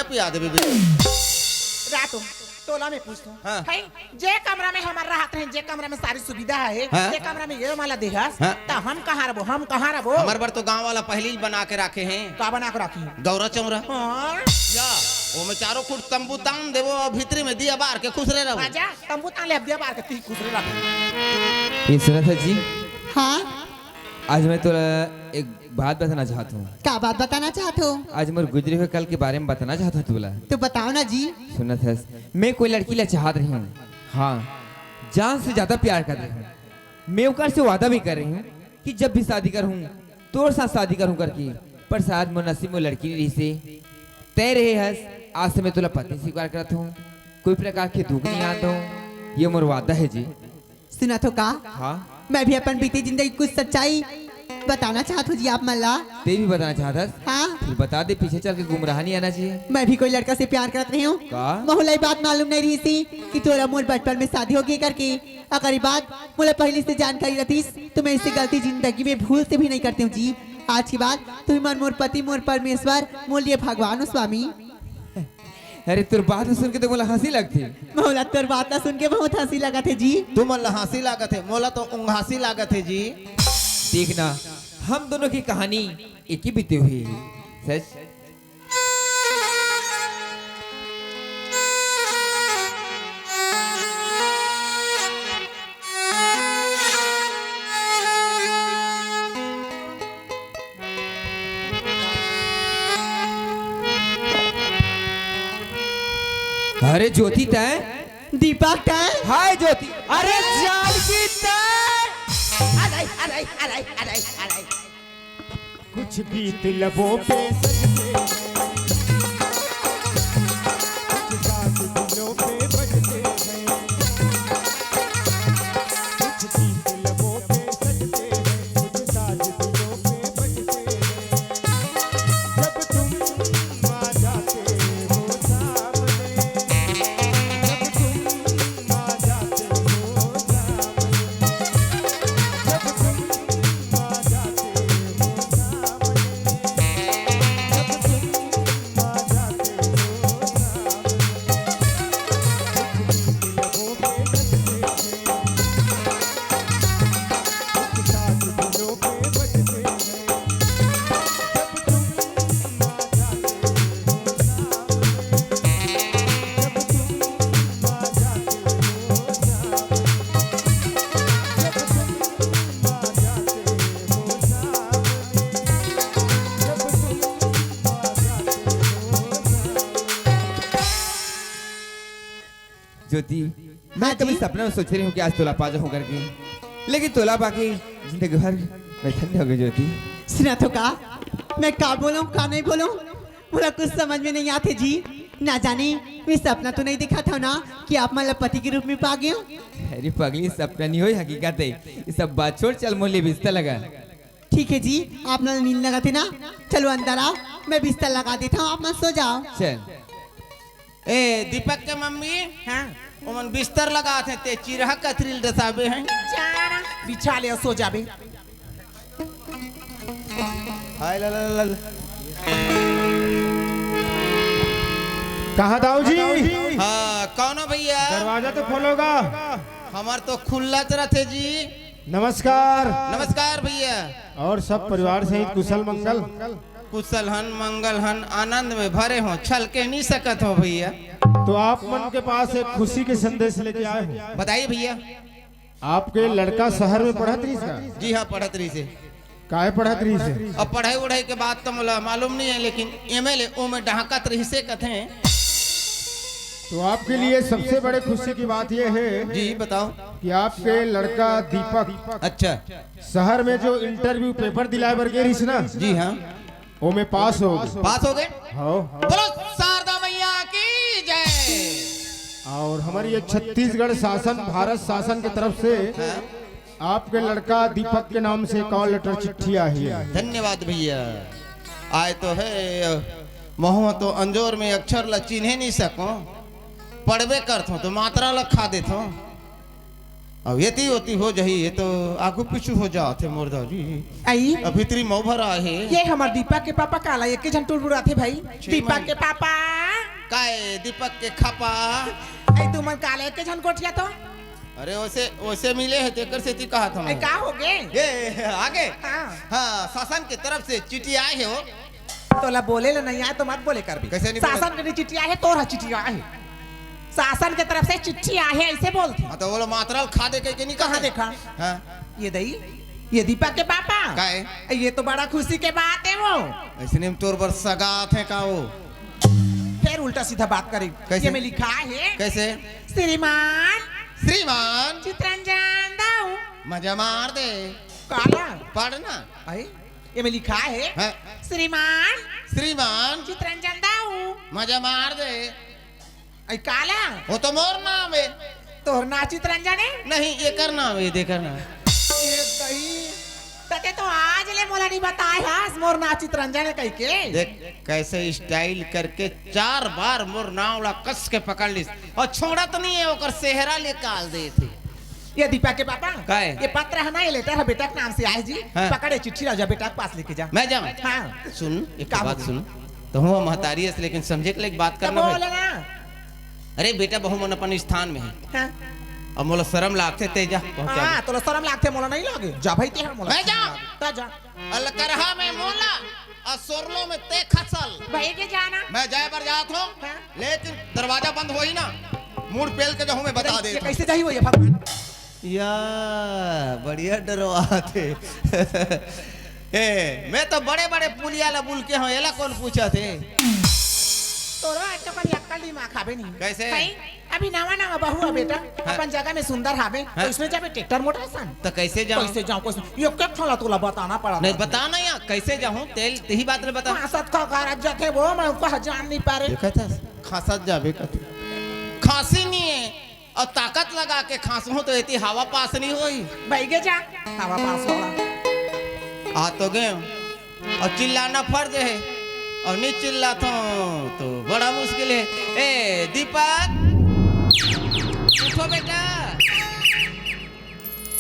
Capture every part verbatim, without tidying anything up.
पिया देबे बे। रातो, तोला मैं पूछथों। हाँ। है, जे कमरा में हमर रहत रहे, जे कमरा में सारी सुविधा है, हाँ। जे कमरा में ये वाला देहस, हाँ। त हम कहाँ रबो, हम कहाँ रबो? हमर बर तो गांव वाला पहिली बना के राखे हैं। का बना के राखे हैं? गौरा चौरा। हाँ। या, ओमे चारों खूंट तंबू तान देबो अउ भीतरी में दिया बार के खुसरे रहो। राजा, तंबू तान ले, अब दिया बार के ती खुसरे रहो। ये सुनत हस जी? हाँ। आज मैं तोला एक बात बताना चाहत हूँ। का बात बताना चाहत हो? आज मोर गुजरे हुए कल के बारे में बताना चाहत हूँ तोला। तो बताओ ना जी। सुनत हस, मैं कोई लड़की ला चाहत रही हूँ। हाँ, जान से ज्यादा प्यार कर रही हूँ। मैं ओकर से वादा भी कर रही हूँ कि जब भी शादी करहूँ, तोर साथ शादी करहूँ करके। पर शायद मोर नसीब में लड़की नहीं रहिसे। तय रहे हस, आज से मैं तोला पत्नी स्वीकार करत हूँ। कोई प्रकार के दुख नहीं आन दूँ, ये मोर वादा है जी। सुनत हो का? हाँ। मैं भी अपन बीती जिंदगी कुछ सच्चाई बताना चाहत हूँ जी आप मन ला। ते भी बताना चाहत हस? हाँ। फिर बता दे, पीछे चल के गुमराह नहीं आना चाहिए। मैं भी कोई लड़का से प्यार करत रही हूँ। का? महू ला ये बात मालूम नहीं रहिसे कि तोर अउ मोर बचपन में शादी हो गई करके। अगर ये बात मोला पहले से जानकारी रहतिस तो मैं इसे गलती जिंदगी में भूल से भी नहीं करती हूँ जी। आज के बाद तुम मन मोर पति, मोर परमेश्वर, मोर लिए भगवान हो स्वामी। अरे, तोर बात ला सुन के तो मोला हंसी लगथे। मोला तोर बात ला सुन के बहुत हंसी लगत हे जी। तुमन ला हंसी लागत हे, मोला तो उंघासी लागत हे जी। देखना, हम दोनों की कहानी एक ही बीते हुए है। सच। अरे ज्योति तय। दीपक तय। हाय ज्योति। अरे जानकी तय। अरे, अरे, अरे, अरे, अरे। कुछ गीत लबों पे सजते हैं, कुछ साज दिलों पे बजते हैं। कुछ गीत लबों पे सजते हैं, कुछ साज दिलों पे बजते हैं। जब तुम आ जाते हो सामने, जब तुम आ जाते हो सामने, जब तुम आ जाते हो सामने, जब तुम आ जाते हो सामने, कुछ गीत लबों पे सजते हैं, कुछ साज दिलों पे बजते हैं। ज्योति, मैं हाँ कभी जी। सपना में सोचे नहीं हूँ कि आज तोला पा जाऊँ करके, लेकिन तोला पाके जिंदगी भर मैं धन्य हो गई ज्योति। सुनत हो का? मैं का बोलूं, का नहीं बोलूं, मोला कुछ समझ में नहीं आते जी। ना जाने मैं सपना तो नहीं देखत हंव ना कि आप मन ला पति के रूप में पा गेंव। अरे पगली, सपना नहीं होय, हकीकत हे। ये सब बात छोड़, चल मोर लिए बिस्तर लगा। ठीक है जी, आप मन ला नींद लगत हे ना, चलो अंदर आओ, मैं बिस्तर लगा देता हूँ, आप मन सो जाओ। चल। ए, दीपक के मम्मी, हाँ। ओमन बिस्तर लगात हे, ते चिरहा कथरी ल डसाबे हे। जा ना, बिछा ले, सो जाबे। हाय ला ला ला ला। कहाँ दाऊ जी? हाँ, कौन हो भैया? दरवाजा तो खोलोगा। हमर तो खुल्ला रथे जी। नमस्कार। नमस्कार भैया। और सब परिवार सहित कुशल मंगल? कुशल हन, मंगल हन, आनंद में भरे हो, छल के नहीं सकत हो भैया। तो आप मन के पास एक खुशी के संदेश लेके आए हो। बताइए भैया। आपके लड़का शहर में पढ़त रहिस का? जी हाँ, पढ़त रहिसे। काहे पढ़त रहिसे? अब पढ़ाई वढ़ाई के बात तो मोला मालूम नहीं है, लेकिन एमएलए ओ में डहाकत रहिसे कथे। तो आपके लिए सबसे बड़े खुशी की बात यह है जी, बताओ। कि आपके लड़का दीपक अच्छा। शहर में जो इंटरव्यू पेपर दिलाए बर गे रहिस ना, जी हाँ। ओमे पास हो गे। पास हो गे? हाँ। बोलो शारदा मैया की जय। और हमारी ये छत्तीसगढ़ शासन, भारत शासन की तरफ से हाँ। आपके लड़का दीपक के नाम से कॉल लेटर चिट्ठी आई है। धन्यवाद भैया। आए तो है, महू तो अंजोर में अक्षर ला चिन्हे नहीं सको, पढ़बे करथो तो मात्रा ला खा देथो। अब एती ओती हो जाही, ये तो आगू पीछू हो जात हे मोर दारी। आई। अब भीतरी मऊ भरा हे। ये हमर दीपक के पापा काला एके झन टुरबुराथे भाई। छी दीपक माई। के पापा। काय दीपक के खापा? आई तुमन काला एके झन गोठियाथो? अरे ओसे, ओसे मिले हे तेकर सेती कहत हंव। आई का हो गे? ये आगे। हाँ। हाँ, शासन के तरफ से चिट्ठी आए हे वो। तोला बोले ले नहीं आए तो मत बोले करबे। कैसे नहीं बोले? शासन के नहीं चिट्ठी आए हे, तोर ह चिट्ठी आए हे। शासन के तरफ से चिट्ठी आए हे, ऐसे बोलथे। हाँ, तो वो लोग मात्रा ल खा दे के, के नहीं कहाँ कहा? देखा? हाँ। ये दई, ये दीपक के पापा। का है? ये तो बड़ा खुशी के बात हे वो। ऐसे नहीं तोर बर सगा आथे का वो? फिर उल्टा सीधा बात करे। कैसे? ये में लिखा हे। कैसे? श्रीमान। श्रीमान। चितरंजन दाऊ। मजा मार दे। काला। पढ़ना। आई? ये में लिखा हे। हाँ। श्रीमान। श्रीमान। चितरंजन दाऊ। मजा मार दे। आई काला? वो तो मोर नाम हे। तोर नाव चितरंजन हे? नहीं, एकर नाम हे, देकर नाम। ये दही। तते तो आज ले मोला नहीं बताए हस, मोर नाव चितरंजन हे कहिके। देख, कैसे style करके चार बार मोर नाव ला कस के पकड़ लिस। अउ छोड़त नहीं हे, ओकर सेहरा ले काल देथे। ये दीपा के पापा, काय? ये पत्र हे ना, ये letter हे बेटा के नाम से आए जी। हाँ। पकड़े चिट्ठी ला, जा बेटा के पास लेके जा। मैं जाऊँ? हाँ। सुन, एक का बात बोले? सुन। तो हूँ महतारी हस, लेकिन समझे के लायक बात तो करना भाई। बोले ना। अरे बेटा, बहू मन अपन स्थान में हे। हाँ। अब मोला शरम लागथे, ते जा, पहुँचा हाँ, दे। तोला शरम लागथे, मोला नहीं लागे। जा भाई, ते हर मोला मैं शरम जाऊँ? लागे। ता जा। अलकरहा में मोला, अउ सोरलो में ते खसल। भाई के जाना। मैं जाए बर जात हूँ, हाँ। लेकिन दरवाजा बंद होही ना, मुड़ पेल के जाहूँ मैं, बता अरे, दे ये तू। कैसे जाही वो ये भगवान? या, बढ़िया डरवाथे। ए, मैं तो बड़े-बड़े पुलिया ला बुल के हूँ, एला कौन पूछथे? तोरो आज तो कभी अक्कल दिमाग हावे नहीं। कैसे? भाई, अभी नवा नवा बहू हे बेटा, हाँ। अपन जगह में सुंदर हावे, हाँ। तो इसने जाबे ट्रैक्टर मोटर सन। तो कैसे जाऊँ? कैसे जाऊँ? कैसे? ये क्या खोला तोला बताना पड़ा नहीं, था। बता ना यार, कैसे जाऊँ? तेल, तेही बात ले बता। हाँ, सत खा खा रख जाते वो, मैं ऊपर जान नहीं पा रहे। देखा था? खांसत जाबे कथे। खांसी नहीं हे, अउ ताकत लगा के खांसहूं तो एती हवा पास नहीं होही। बइगे जा, हवा पास होला। आ तो गए, अउ चिल्लाना फर्ज हे, अउ नहीं चिल्लाथों तो बड़ा मुश्किल हे। ए दीपक, उठो बेटा,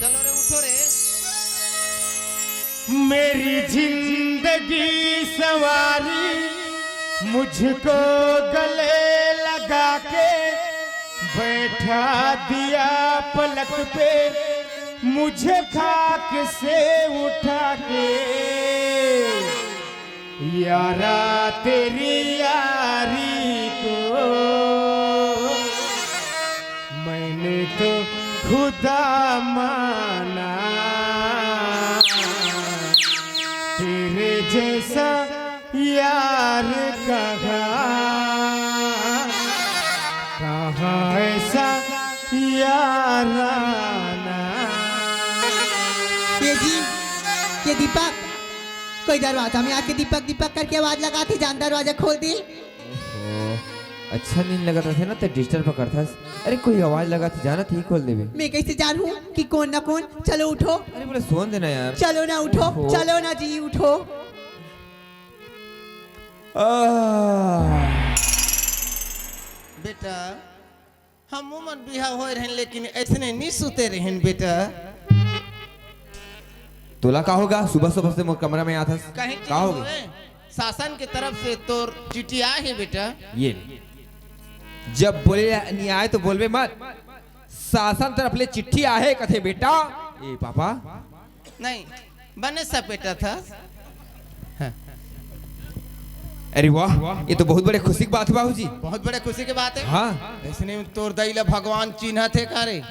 चलो रे, उठो रे। मेरी जिंदगी संवारी, मुझको गले लगा के बैठा दिया पलक पे, मुझे खाक से उठा के। यारा तेरी यारी को मैंने तो खुदा माना, तेरे जैसा यार कहाँ, कहाँ ऐसा याराना। ये जी, ये दीपक, कोई दरवाजा में आके दीपक दीपक करके आवाज लगाथे, जान दरवाजा खोल दे। ओहो, अच्छा नींद लगत रथे ना, ते disturb करथस। अरे कोई आवाज लगाथे, जाना ते खोल देबे। मैं कैसे जानहूं कि कौन ना कौन? चलो उठो। अरे बोले सोन देना यार। चलो ना उठो, ओहो। चलो ना जी उठो। आह। बेटा, हमू मन बिहा होए रहेन, लेकिन ऐसने नी सुते रहेन बेटा। तोला का होगे? सुबह सुबह से मोर कमरा में आथस। कहीं का होगे? होए? शासन के तरफ से तोर चिट्ठी आए हे बेटा। ये ले। जब बोले नी आए तो बोलबे मत। शासन तरफ ले चिट्ठी आहे कथे बेटा। ए पापा। नहीं, बने सपेटा था। हाँ। अरे वाह, ये तो बहुत बड़े खुशी की बात है बाबूजी। बहुत बड़े खुशी की बात है। हाँ। ऐसने तोर दाई ला भगवान चिन्हथे का रे?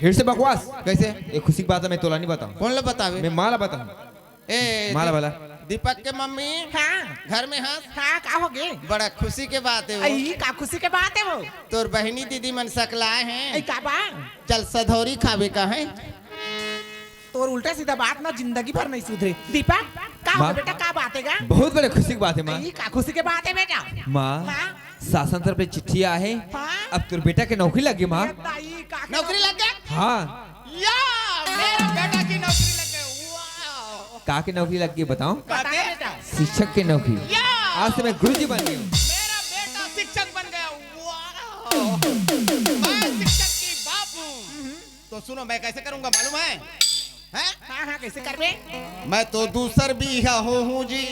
फिर से बकवास। कैसे? ये खुशी की बात है, मैं तोला नहीं बताऊँ। कौन ला बतावे? मैं माँ ला बताऊँ। ए, माँ ला दीप-, वाला। दीपक के मम्मी। हाँ। घर में हस? हाँ, का होगे? बड़ा खुशी के बात है वो। अई, का खुशी के बात है वो? तोर बहिनी दीदी मन सकलाए हैं। अई, का बा? चल सधौरी खाबे का है। तोर उल्टा सीधा बात ना जिंदगी भर नहीं सुधरे। दीपक, का हो माँ। बेटा, का बात है गा? बहुत बड़े खुशी की बात है माँ। अई, का खुशी के बात है बेटा? माँ। हाँ। शासन तरफ ले चिट्ठी आए हे। हाँ? अब तोर बेटा के नौकरी लग गे माँ। ये दाई, का के नौकरी लग गे? हाँ। या, मेरा बेटा की नौकरी लग गई। वाह। का के नौकरी लग गई बताओ? बता दे बेटा। शिक्षक के नौकरी। या। आज से मैं गुरुजी बन गया हूँ। मेरा बेटा शिक्षक बन गया। वाह। मैं शिक्षक की बाप हूँ। तो सुनो, मैं कैसे करूंगा मालूम है? हैं? हाँ, हाँ, कैसे करबे? मैं तो दूसर बिहा होहूँ जी।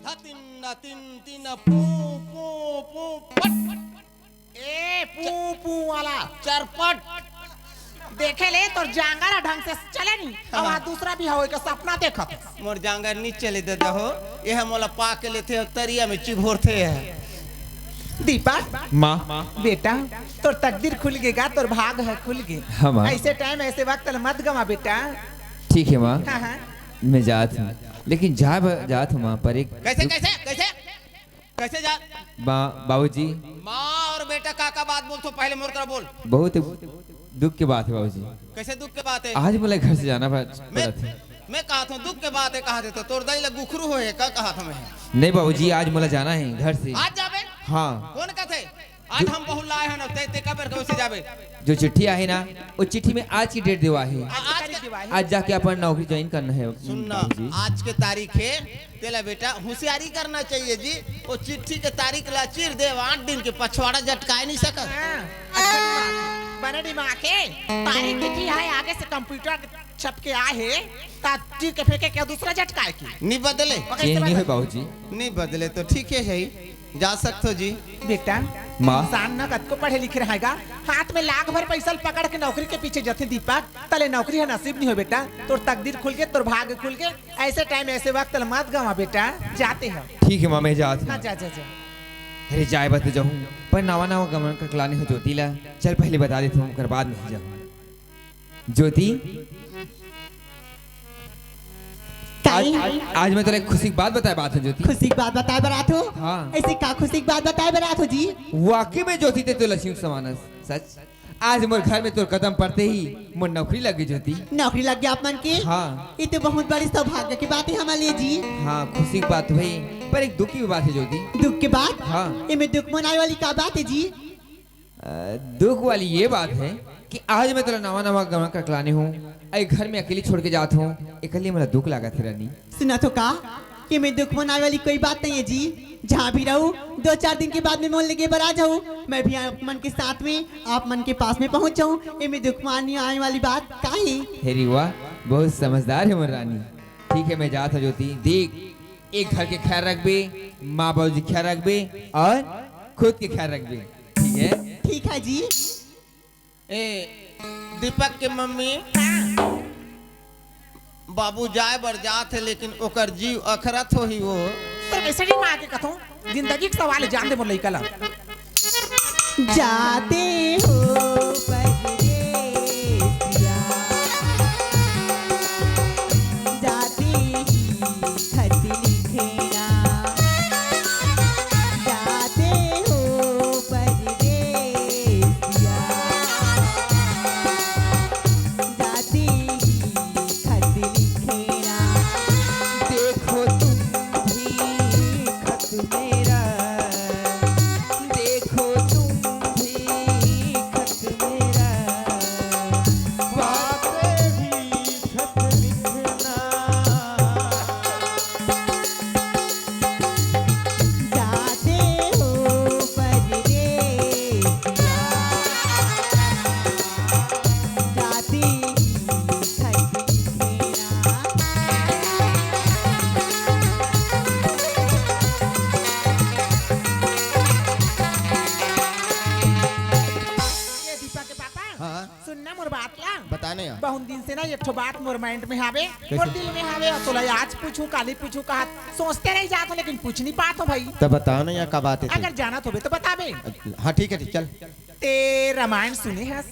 धतिन, नतिन, तिन, पू, पू, पू, पट। ए, पू, पू वाला। चरपट। देखे ले, तोर जांगर ह ढंग से चले नहीं। अब हाँ। आज दूसरा बिहा होए के सपना देखत हस। मोर जांगर नहीं चले दादा हो, ये मोला पा के लेथे अउ तरिया में चिघोरथे है। दीपक। माँ। बेटा, तोर तकदीर खुल गे गा, तोर भाग ह खुल गे। हाँ, माँ। ऐसे टाइम, ऐसे वक्त ल मत गवा बेटा। ठीक है, माँ। हाँ, हाँ। मैं जात हूँ, लेकिन जा, जात हूँ, माँ, पर एक कैसे, कैसे, कैसे? कैसे जा? बा-, बाबूजी। माँ और बेटा का का बात बोलथो, पहले मोर करा बोल। बहुत दुख के बात है बाबूजी। कैसे दुख के बात है? आज मोला घर से जाना पड़-, मैं, पड़त है। मैं कहत हूँ दुख के बात है, कहा देतो तोर दाई ला गुखरू होए, का कहत हूँ मैं? नहीं बाबूजी, आज मोला जाना है घर से। आज जाबे? हाँ। कोन कथे? आज हम बहुत लाए हैं ना, ते, ते कबर कैसे जाबे? जो चिट्ठी आहे ना, वो चिट्ठी में आज की डेट देवा है। आज की तारीख देवा है। आज जाके अपन नौकरी ज्वाइन करना है सुन ना, बाबूजी। आज के तारीख है, तेला बेटा होशियारी करना चाहिए जी। वो चिट्ठी के तारीख ला चीर दे, आठ दिन के पछवाड़ा झटकाए नहीं सका। हाँ, अच्छा दिमाग, बने दिमाग है। तारीख लिखी है, आगे से कंप्यूटर छप के आए है, ता चीर के फेंके क्या दूसरा झटकाए की? नहीं बदले। चेंज नहीं होय बाबूजी। नहीं बदले तो ठीक है, है ही। जा सकथो जी। बेटा, माँ। इंसान न कतको पढ़े लिखे रहेगा, हाथ में लाख भर पैसा ल पकड़ के नौकरी के पीछे जथे दीपक, तले नौकरी ह नसीब नहीं हो बेटा। तोर तकदीर खुल गे, तोर भाग्य खुल गे, ऐसे टाइम ऐसे वक्त ल मत गवा बेटा, जाते हैं। ठीक है माँ, मैं जात हूँ। हाँ, जा, जा, जा। अरे जाए बस तो जाऊँ, पर नवा नवा गमन का कलानी हो ज्योति ला, चल पहले बता देता हूँ, ओकर बाद नहीं जाऊँ। ज्योति, ताई। आज, आज मैं तोला एक खुशी की बात बताए बर आत हूँ, ज्योति। खुशी की बात बताए बर आत हो? हाँ। ऐसे का खुशी की बात बताए बर आत हो जी? वाकई में ज्योति, ते तो लक्ष्मी के समान हस, सच। आज मोर घर में तोर कदम पड़ते ही मोर नौकरी लग गई, ज्योति। नौकरी लग गया आप मन के? हाँ। ये तो बहुत बड़ी सौभाग्य की बात है हमारे लिए जी। हाँ, खुशी की बात भाई, पर एक दुख की बात है, ज्योति। दुख की बात? हाँ। ये में दुख मनाए वाली का बात है जी? अ, दुख वाली ये बात है कि आज मैं तोला नवा नवा गमन करके लाने हूँ, अउ घर में अकेली छोड़ के जात हूँ, एकरे लिए मोला दुख लागत हे रानी। सुनत हो का? ये में दुख मनाए वाली कोई बात नहीं है जी। जहाँ भी रहू, दो चार दिन के बाद में मोला लेगे बर आ जाहू। मैं भी आप मन के साथ में, आप मन के पास में पहुँच जाहूँ। ये में दुख मनाए वाली बात का है? हे री वाह, बहुत समझदार है मोर रानी। ठीक है, मैं जात हूँ ज्योति। देख, एक घर के ख्याल रखबे, माँ बाबूजी के ख्याल रखबे अउ खुद के ख्याल रखबे। ठीक है? ठीक है जी। ए, दीपक के मम्मी, हाँ। बाबू जाए बर जात हे, लेकिन ओकर जीव अखरत होही वो। तो ऐसे नहीं माँ के कथों, जिंदगी के सवाल हे, जान दे मोर लइका ला। जाते हो परदेसिया, जाते ही खत लिखेना। जाते हो परदेसिया, जाते ही खत लिखेना। देखो तुम भी खत मेरा, देखो तुम भी खत मेरा, बातें भी खत लिखना। जाते हो परदेसिया, जाते ही खत लिखेना। ये दीपा के पापा, हाँ। सुन ना मोर बात ला। बता ना यार। बहुत दिन से ना एक ठो बात मोर mind में हावे, कैसे? मोर दिल में हावे, अउ तोला आज पूछूं, काली पूछूं, कहा सोचते रह जात हो, लेकिन पूछ नहीं पात हो भाई। तब बताओ ना यार, का बात है? अगर जानत होबे तो बताबे। हाँ, ठीक है, ठीक, चल। ते रामायण सुने हस?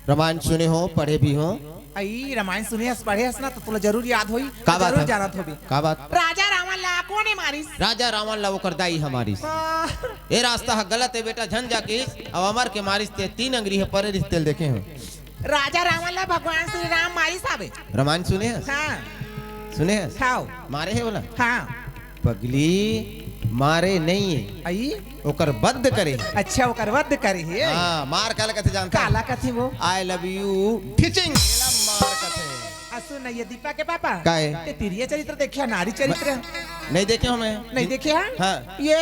रामायण सुने हो, पढ़े भी हो। अई, रामायण सुने हस, पढ़े हस ना, तो तोला जरूर याद होई, का बात जरूर है? जानत होबे। का बात? राजा रावण ला कोने मारिस? राजा रावण ला ओकर दाई ह मारिस। हाँ। ए रास्ता ह गलत हे बेटा, झन जा किहिस, अब अमर के मारिस ते तीन अंगरी ह परे रिस तेल देखे हो। राजा रावण ला भगवान श्री राम मारिस हावे। रामायण सुने हस? हाँ। सुने हस? हाँ। मारे हे ओला? हाँ। पगली, मारे नहीं हे। अई? ओकर वध करे हे। अच्छा, ओकर वध करे हे। हाँ, मार काला कथे जानता? काला कथे वो? I love you, teaching। एला मार कथे। सुन ना, ये दीपा के पापा। काय? ते तिरिया चरित्र देखे, नारी चरित्र? नहीं देखे हंव मैं। नहीं देखे हंव? हाँ। ये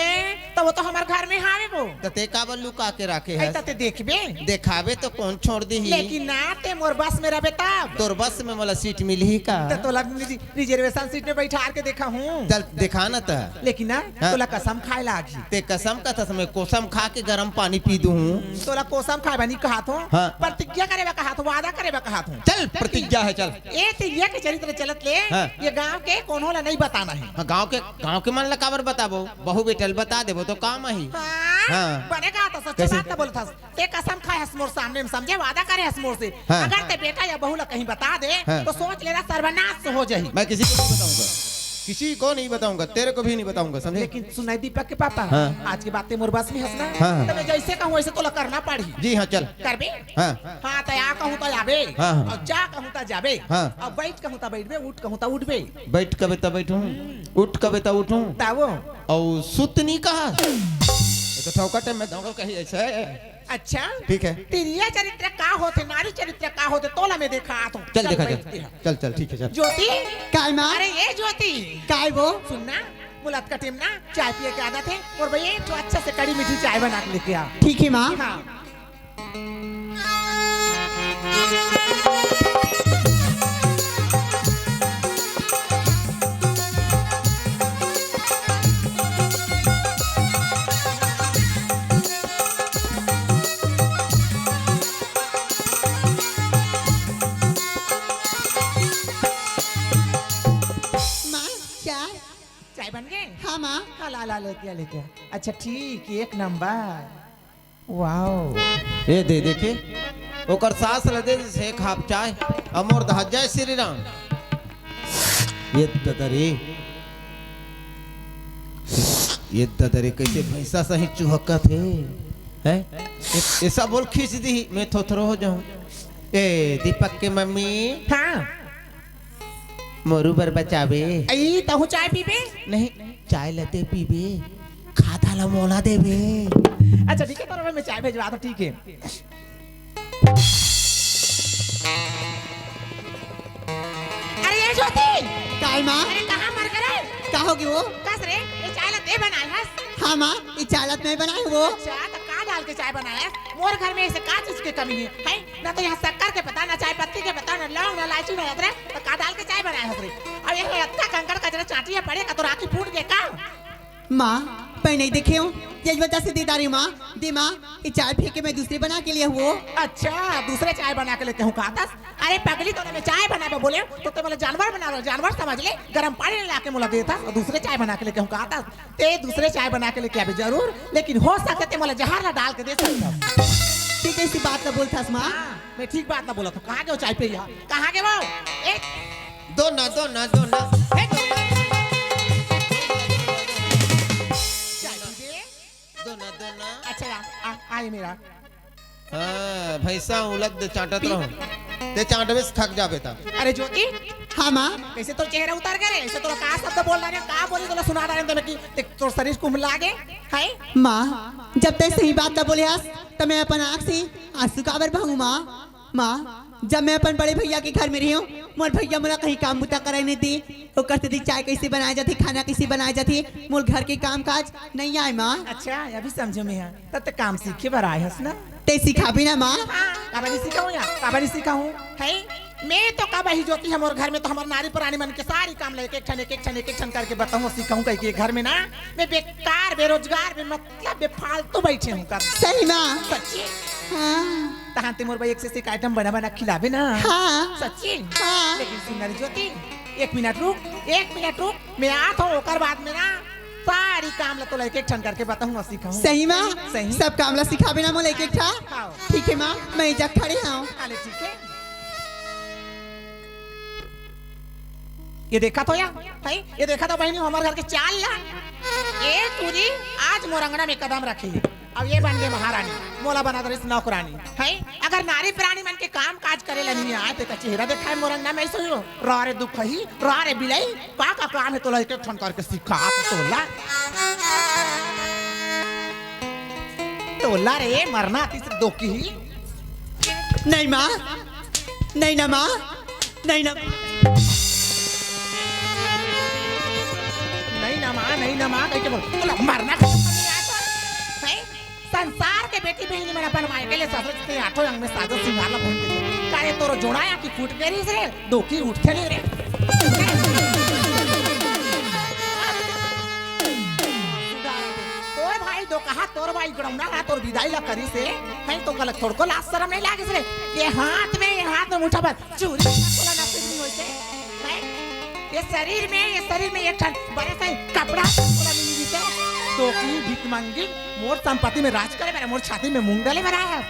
तो, वो तो हमर घर में हावे वो। त ते काबर लुका के राखे हस? त ते देखबे? देखाबे तो कोन छोड़ दिही? लेकिन ना, ते मोर बस में रहबे तब। तोर बस में मोला सीट मिलही का? त तोला रिज-, reservation seat में बैठार के देखाहूं। चल, देखा ना त। लेकिन ना, हाँ। तोला कसम खाए लागही। ते कसम कथस, मैं कोसम खा के गरम पानी पी दूं। तोला कोसम खाए बर नइ कहत हंव, हाँ। प्रतिज्ञा करे बर कहत हंव, वादा करे बर कहत हंव। चल, प्रतिज्ञा हे, चल। ए तिरिया के चरित्र चलत ले, हाँ। ये गांव के कोनो ला नइ बताना हे। हाँ, गांव के, गांव के मन ला काबर बताबो? बहू बेटा ल बता देबो तो काम आही। हाँ, हाँ। बने कहत हस, सच्चा कैसे? बात ला बोलथस। ते कसम खाए हस मोर सामने में, समझे? वादा करे हस मोर से। हाँ। अगर ते बेटा या बहू ला कहीं बता दे, हाँ। तो सोच लेना, सर्वनाश हो जाही। मैं किसी को नहीं बताऊंगा, किसी को नहीं बताऊंगा, तेरे को भी नहीं बताऊंगा, समझे? लेकिन सुन ना दीपक के पापा, हाँ। आज के बाद ते मोर बस में हस ना, हाँ। त मैं जइसे कहूं वइसे तोला करना पड़ही। जी हाँ, चल। करबे? हाँ। हाँ, त आ कहूं त आबे, हाँ, हाँ। अउ जा कहूं त जाबे, हाँ। अउ बइठ कहूं त बइठबे, उठ कहूं त उठबे। बइठ कबे त बइठूं, उठ कबे त उठूं। तावो। अउ सुत नइ कहा। ये तो ठौका टाइम में धौका कही अइसे। अच्छा? ठीक हे। तिरिया चरित्र का होथे, नारी चरित्र का होथे, तोला मैं देखात हंव। चल, चल, देखा, चल। बइठते हन। चल, चल, ठीक हे, चल। ज्योति। काय माँ? अरे, ये ज्योति। काय वो? सुन ना, मोला अतका टेम ना चाय पिए के आदत हे, अउ भई, एक ठो अच्छा से कड़ी मीठी चाय बना के लेके आ। ठीक हे माँ। हाँ। माँ, चाय। चाय बन गे? हाँ, माँ। हाँ, ला, ला, लेके आ, लेके आ। अच्छा, ठीक, एक नंबर। वाओ। ए दे, देखे? ओकर सास ल दे दे एक हाफ चाय। अमोर दहा जय श्री राम। ये ददरी। ये ददरी, कइसे भैंसा सही चुहकत हे? हैं? ए-, ऐसा बोल खींच दी, मैं थोथरो हो जाऊं। ए, दीपक के मम्मी। हाँ। मोरू बर बचाबे। अई, तहूँ चाय पीबे? नहीं, चाय ल ते पीबे, खाधा ल मोला देबे। अच्छा, ठीक हे, तोर बर मैं चाय भेजवात हंव, ठीक हे। अरे, ये ज्योति! काय माँ? अरे, कहाँ मर गे रे? का होगे वो? कस रे, ये चाय ल ते बनाए हस? हाँ माँ, ये चाय ल त मैं बनाए हंव वो। अच्छा, त का डाल के चाय बनाए हस? मोर घर में अइसे का चीज के कमी हे, हैं? ना तो यहाँ शक्कर के पता, ना चाय पत्ती के पता, ना लौंग, ना इलायची, ना अदरक, त का डाल के चाय बनाए हस रे? अउ ये अतका कंकड़ कचरा चांटी हे पड़े का, तोर आँखी फूट गे का? माँ, मैं नहीं देखे हंव, यही वजह से दे डारे हंव माँ। दे माँ, ये चाय फेंक के मैं दूसरे बना के ले आहूं। अच्छा, दूसरे चाय बना के लेके आहूं कहत हस? अरे पगली, तोला मैं चाय बनाए बर बोले हंव, त ते मोला जानवर बना ले, जानवर समझ ले, गरम पानी ला के मोला देथस, अउ दूसरे चाय बना के लेके आहूं कहत हस? ते दूसरे चाय बना के लेके आबे जरूर, लेकिन हो सकथे ते मोला जहर ला डाल के दे सकथस। ते कइसे बात ला बोलथस माँ? हाँ, मैं ठीक बात ला बोलत हंव। कहाँ गे वो चाय पिया? कहाँ गे वो? ए, दो ना, दो ना, दो ना। हे, चाय पी दे। दो ना, दो ना। अच्छा, आ, आ, आ ये मेरा। हाँ, भैंसा उलद दे, चाटत रहो। ते चाटबे से थक जाबे ता। अरे ज्योति। हाँ, माँ। कइसे तोर चेहरा उतर गे रे? अइसे तोला का शब्द बोल रहा है, का बोली तोला सुना रहा है, ते में कि ते तोर शरीर कुम्हला गे, हैं? माँ, जब ते सही बात ला बोले हस, त मैं अपन आँख से आंसू काबर बहाऊं, माँ? माँ, जब मैं अपन बड़े भैया के घर में रहे हंव, मोर भैया मोला कहीं काम बुता करे नहीं दे। ओकर सेती चाय कइसे बनाए जाथे, खाना कइसे बनाए जाथे, मोर घर के काम काज नहीं आए, माँ। अच्छा, अभी समझों मैं हा। त ते काम सीखे बर आए हस ना? ते सिखाबे ना, माँ? हाँ, काबर नहीं सिखाहूं या? काबर नहीं सिखाहूं? हैं? मैं तो कब ही ज्योति, हमर घर में तो हमर नारी प्राणी मन के सारी काम ल एक एक ठन, एक एक ठन, एक एक ठन करके बताहूं, सिखाहूं कहिके घर में ना। मैं बेकार, बेरोजगार, बेमतलब, बेफालतू बैठे हंव कब। सही माँ? सच्ची? हाँ। तहां ते मोर बर एक से एक item बना बना खिलाबे ना। हाँ। सच्ची? हाँ। लेकिन सुन ना रे ज्योति, एक मिनट रुक, एक मिनट रुक, मैं आत हंव, ओकर बाद में ना सारी काम ला तोला एक एक ठन करके बताहूं अउ सिखाहूं। सही माँ? सही। सब काम ला सिखाबे ना मोला एक एक ठा? हाँ। ठीक हे माँ, मैं एइजा खड़े हंव। अरे ठीक हे। ये देखत हो या, हैं? ये देखत हो बहिनी, हमर घर के चाल ला। ए टूरी, आज मोर अंगना में कदम रखे हे। अब ये बन गे महारानी, मोला बना दरिस नौकरानी, हैं? अगर नारी प्राणी मन के काम काज करे ला नहीं आए, त एकर चेहरा देखाए मोर अंगना में अइसे हो। रा रे दुखही, रा रे बिलई, का का काम हे तोला एक एक ठन करके सिखा तोला। तोला रे मरना तीस दोखही। नहीं माँ, नहीं ना माँ, नहीं ना। नहीं ना माँ, कहिके बोल, तोला मरना खतम करने आय तो। हैं? संसार के बेटी बहिनी मन अपन मायके ले ससुर से आठों अंग में साजो सिंगार ला पहन के। का रे तोर जोड़ा या कि फूट के रहिस रे, डोकी उठथे नहीं रे। तोर भाई डोकहा, तोर भाई गड़ौना हा, तोर बिदाई ला करिस हे, हैं तो गलत थोड़को लाज शरम नहीं लागिस रे। ये हाथ में, ये हाथ में मुठा भर चूरी तोला नसीब नहीं होइसे, हैं? ये शरीर में, ये शरीर में एक ठन बड़े से कपड़ा तोला मिली से, तो की भीख मांगी, मोर संपत्ति में राज करे बर, मोर छाती में मूंग डाले बर आय,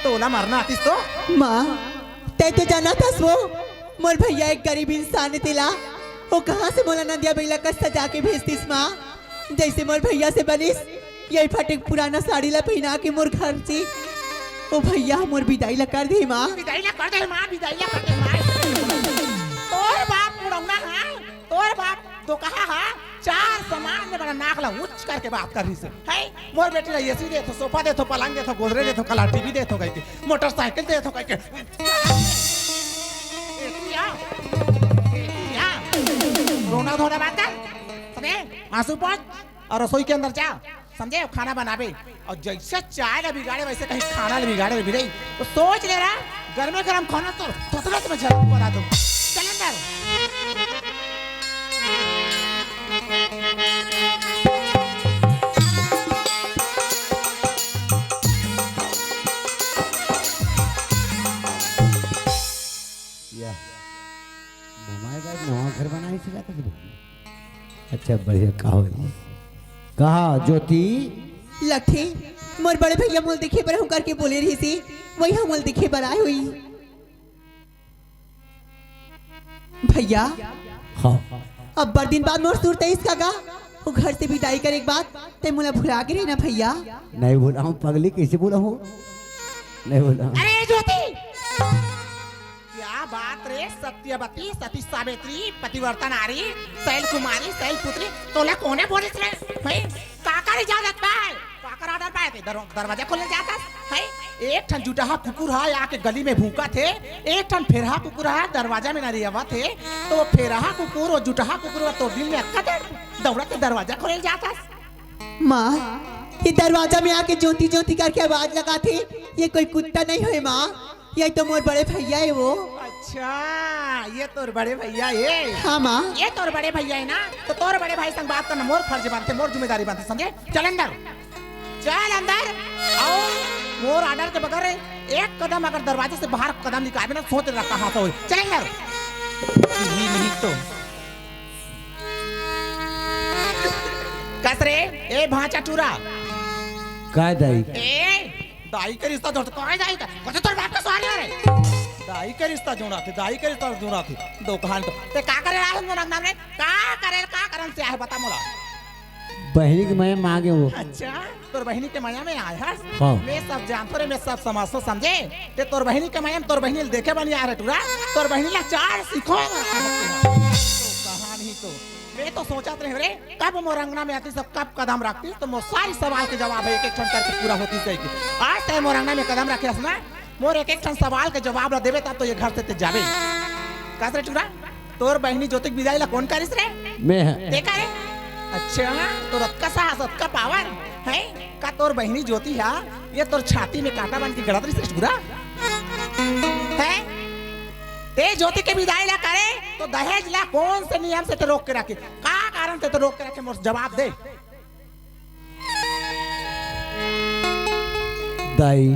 तोला मरना आतिस तो। माँ, तैं तो जानत हस वो, मोर भैया एक गरीब इंसान हे तेला, वो कहाँ से मोला नंदिया बइला कस सजा के भेजतिस माँ? जैसे मोर भैया से बनिस, यही फटे पुराना साड़ी ला पहिना के मोर घर से, ओ भैया मोर बिदाई ला कर दे माँ। बिदाई ला कर दे माँ, बिदाई ला कर दे माँ। तोर बाप बुढ़ौना हा, तोर बाप डोकहा हा, चार समाज में बड़ा नाक ला ऊंच करके बात कर रहिस हे। हैं? मोर बेटी ला एसी देथों, सोफा देथों, पलंग देथों, गोदरेज देथों, कलर टीवी देथों कहिके, मोटरसाइकिल देथों कहिके। ए, तू या, ए, तू या। रोना धोना बात कर, समझे? आंसू पोंछ अउ रसोई के अंदर जा, समझे? खाना बनाबे अउ जइसे चाय ला बिगाड़े वइसे कहीं खाना ला बिगाड़े रे बिरई। तो सोच ले रहा, गरमे गरम खाना तो थोथवे में झलक बना दो। चल अंदर। या, ममाए का नवा घर बनाए से जाता था। अच्छा, बढ़िया, का हो रही? कहा, ज्योति? लखे, मोर बड़े भैया मोला देखे बर हूँ करके बोले रहिस हे, वही हम मोला देखे बर आए होही। भैया, हाँ। अब्बड़ दिन बाद मोर सुरत आइस का गा? वो घर से बिदाई करे के बाद तैं मोला भुला गे रहे ना भैया? नहीं भुलाहूँ पगली, कइसे भुलाहूँ? नहीं भुलाहूँ। अरे ज्योति! क्या बात रे, सत्यवती, सती सावित्री, पतिव्रता नारी, शैल कुमारी, शैल पुत्री, तोला कोने बोलिस रे? हैं? काकर इजाजत पाए? काकर ऑर्डर पाए थे? दर-, दरवाजा खोले जातस? हैं? एक ठन जुटहा कुकुर हा आके गली में भूंकत हे, एक ठन फेरहा कुकुर हा दरवाजा में नरियावत हे, तो वो फेरहा कुकुर, वो जुटहा कुकुर, वो तोर दिल में अक्का दे, दौड़त हे दरवाजा खोले जातस? माँ, ये दरवाजा में आके जोंती जोंती करके आवाज लगाथे, ये कोई कुत्ता नहीं होय माँ, ये तो मोर बड़े भैया हे वो। अच्छा, ये तोर बड़े भैया हे। हाँ माँ। ये तोर बड़े भैया हे ना, तो तोर बड़े भाई संग बात करना मोर फर्ज बनथे, मोर जिम्मेदारी बनथे, समझे? चल अंदर, चल अंदर, अउ मोर ऑर्डर के बगैर एक कदम अगर दरवाजे से बाहर कदम निकालबे ना, सोच रखा हाथ हो। चल अंदर। ये नहीं तो कस रे, ए भांचा टूरा। काय दाई? ए, दाई के रिश्ता जोड़त, काय दाई का? कते तोर बाप का सवाल रे? दाई के रिश्ता जोड़त हे, दाई के रिश्ता जोड़त हे। दो कहान तो। ते का करे आए हो मोर अंगना में? का करे, का करन से आए बता मोला? बहिनी के मया में आगे हो। अच्छा, तोर बहिनी के मया में आए हस? हाँ। मैं सब जानथों रे, मैं सब समझथों समझे। ते तोर बहिनी के मया में तोर बहिनी ल देखे बनी आए रे टूरा। तोर बहिनी ला चार सीखो। तो कहानी तो मैं तो सोचत रहे रे, कब मोर अंगना में आतिस, कब कदम रखतिस, तो मोर सारी सवाल के जवाब हे एक एक ठन करके पूरा होतिस हे कि आज तैं मोर अंगना में कदम रखे हस ना, मोर एक एक ठन सवाल के जवाब ला देबे, तब तो ये घर से ते जाबे। कस रे टूरा, तोर बहिनी ज्योति के बिदाई ला कोन करिस रे? मैं हे। देखा रे? अच्छा, तोर अतका साहस, अतका पावर हे? का तोर बहिनी ज्योति हा, ये तोर छाती में कांटा बन के गड़त रहिस रे टूरा? हे? ते ज्योति के बिदाई ला करे, तो दहेज ला कोन से नियम से ते रोक के रखे? का कारण से ते रोक के रखे? मोर जवाब दे। दाई,